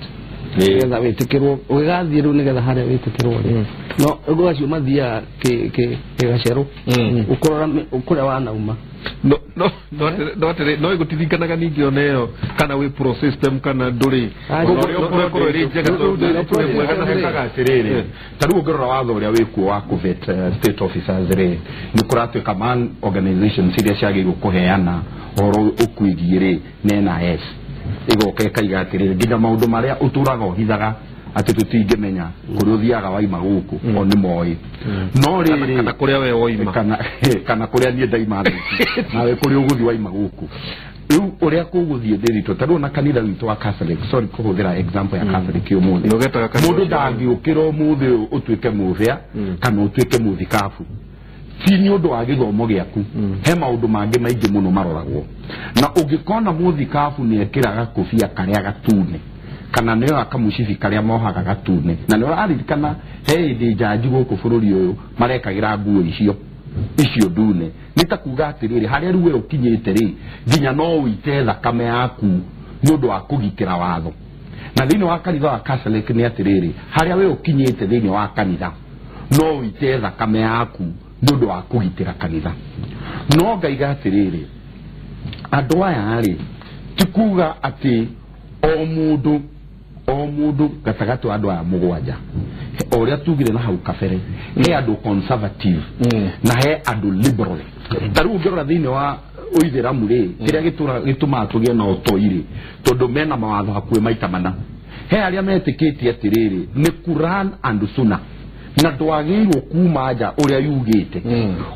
nĩgetha wĩtĩkĩrwo ũgĩgathiĩ rĩu nĩgetha harĩa wĩtĩkĩrwo rĩ no ũguo acio mathiaga kĩgacerũ ũkũrora kũrĩa wanauma. No no ĩgũtirikanaga ningĩ ona ĩyo kana wĩ pro system kana ndũrĩ ĩkorwo ĩrĩ njega tondũ mwega na hekaga atĩrĩrĩ ta rĩu ũngĩrora watho ũrĩa wĩkuo wa kũvet state officers rĩ nĩ kũratuĩka man organizations iria ciagĩrĩirwo kũheana ũhoro ũkwĩgiĩ rĩ nĩ NIS ĩgoka ĩkaiga atĩrĩrĩ nginya maũndũ marĩa ũtũraga ũhithaga atĩ tũtingĩmenya kũrĩa ũthiaga waima gũkũ o nĩ moĩ no rĩrĩ kana kũrĩa we woima kana kũrĩa niĩ ndaima nawe kũrĩa ũgũthiĩ waima gũkũ rĩu ũrĩa kũgũthiĩ ndĩritũ ta rĩu ona kanitha witũ wa Catholic, sorry kũhũthĩra example ya Catholic ũmũthĩ, mũndũ ndangĩũkĩra ũmũthĩ ũyũ ũtuĩke mũbĩa kana ũtuĩke mũthikabu ti nĩ ũndũ wa gĩthomo gĩaku. He maũndũ mangĩ maingĩ mũno maroragwo na ũngĩkona mũthikabu nĩ ekĩraga kobia karĩa gatune kana nĩyo akamucibi karĩa mohaga gatune na nĩ ũraririkana he hĩndĩ njanji gũkũ bũrũri ũyũ marekagĩra nguo icio ndune nĩ ta kuga atĩrĩrĩ harĩa rĩu we ũkinyĩte rĩ nginya no ũite thakame yaku nĩ ũndũ wa kũgitĩra watho. Na thĩinĩ wa kanitha wa Catholic nĩ atĩrĩrĩ harĩa we ũkinyĩte thĩinĩ wa kanitha no ũite thakame yaku nĩ ũndũ wa kũgitĩra kanitha. No ngaiga atĩrĩrĩ andũ aya rĩ ti kuga atĩ o mũndũ gatagatĩ wa andũ aya mũgwanja o ũrĩa tugire na hau kabere he andũ conservative na he andũ liberal. Ta rĩu ũngĩrora thĩinĩ wa ũithĩramu rĩ kĩrĩa gĩtũmaga tũgĩe na ũtoi rĩ tondũ mena mawatho hakuhĩ maita mana he arĩa metĩkĩtie atĩrĩrĩ nĩ Quran and Sunnah na ndwagĩrĩirwo kuma nja ũrĩa yugĩte.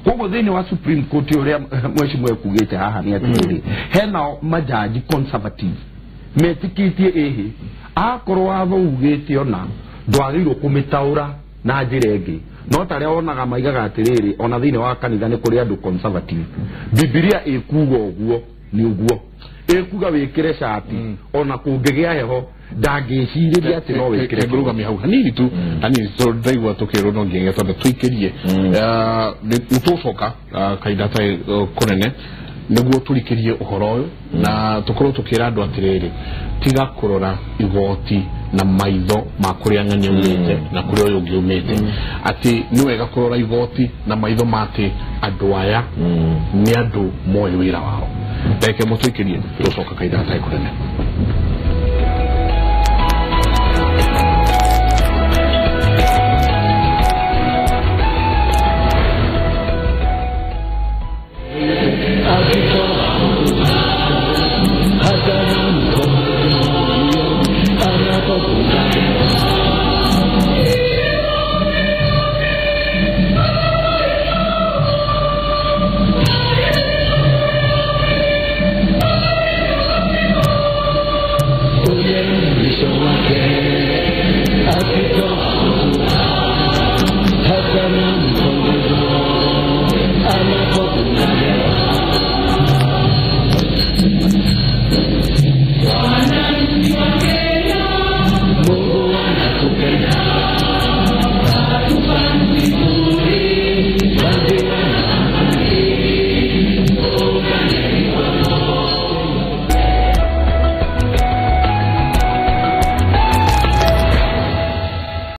Koguo thĩinĩ wa Supreme Court ũrĩa mheshimiwa ekugĩte haha nĩ atĩrĩrĩ hena majaji conservative metĩkĩtie ĩhĩ akorwo watho ugĩte ona ndwagĩrĩirwo kũmĩtaũra na njĩra ĩngĩ. No ta arĩa wonaga maigaga atĩrĩrĩ ona thĩinĩ wa kanitha nĩ kũrĩ andũ conservative Bibilia ĩkuga ũguo nĩ ũguo ĩkuga wĩkĩre cati ona kũngĩgĩa heho ndangĩcirĩria atĩ no wĩkĩre. Ngũrũgamia hau hanini tu hanini tondũ ndaigua tũkĩrwo no nginya twambe tũikĩrie nĩ tũgũcoka kahinda gatarĩ kũnene nĩguo tũrikĩrie ũhoro ũyũ na tũkorwo tũkĩra andũ atĩrĩrĩ tiga kũrora igoti na maitho ma kũrĩa ng'ania umĩte na kũrĩa ũyũ ũngĩ umĩte atĩ nĩ wega kũrora igoti na maitho ma atĩ andũ aya nĩ andũ moĩ wĩra wao. Reke mũtũikĩrie tũcoka kahinda gatarĩ kũnene.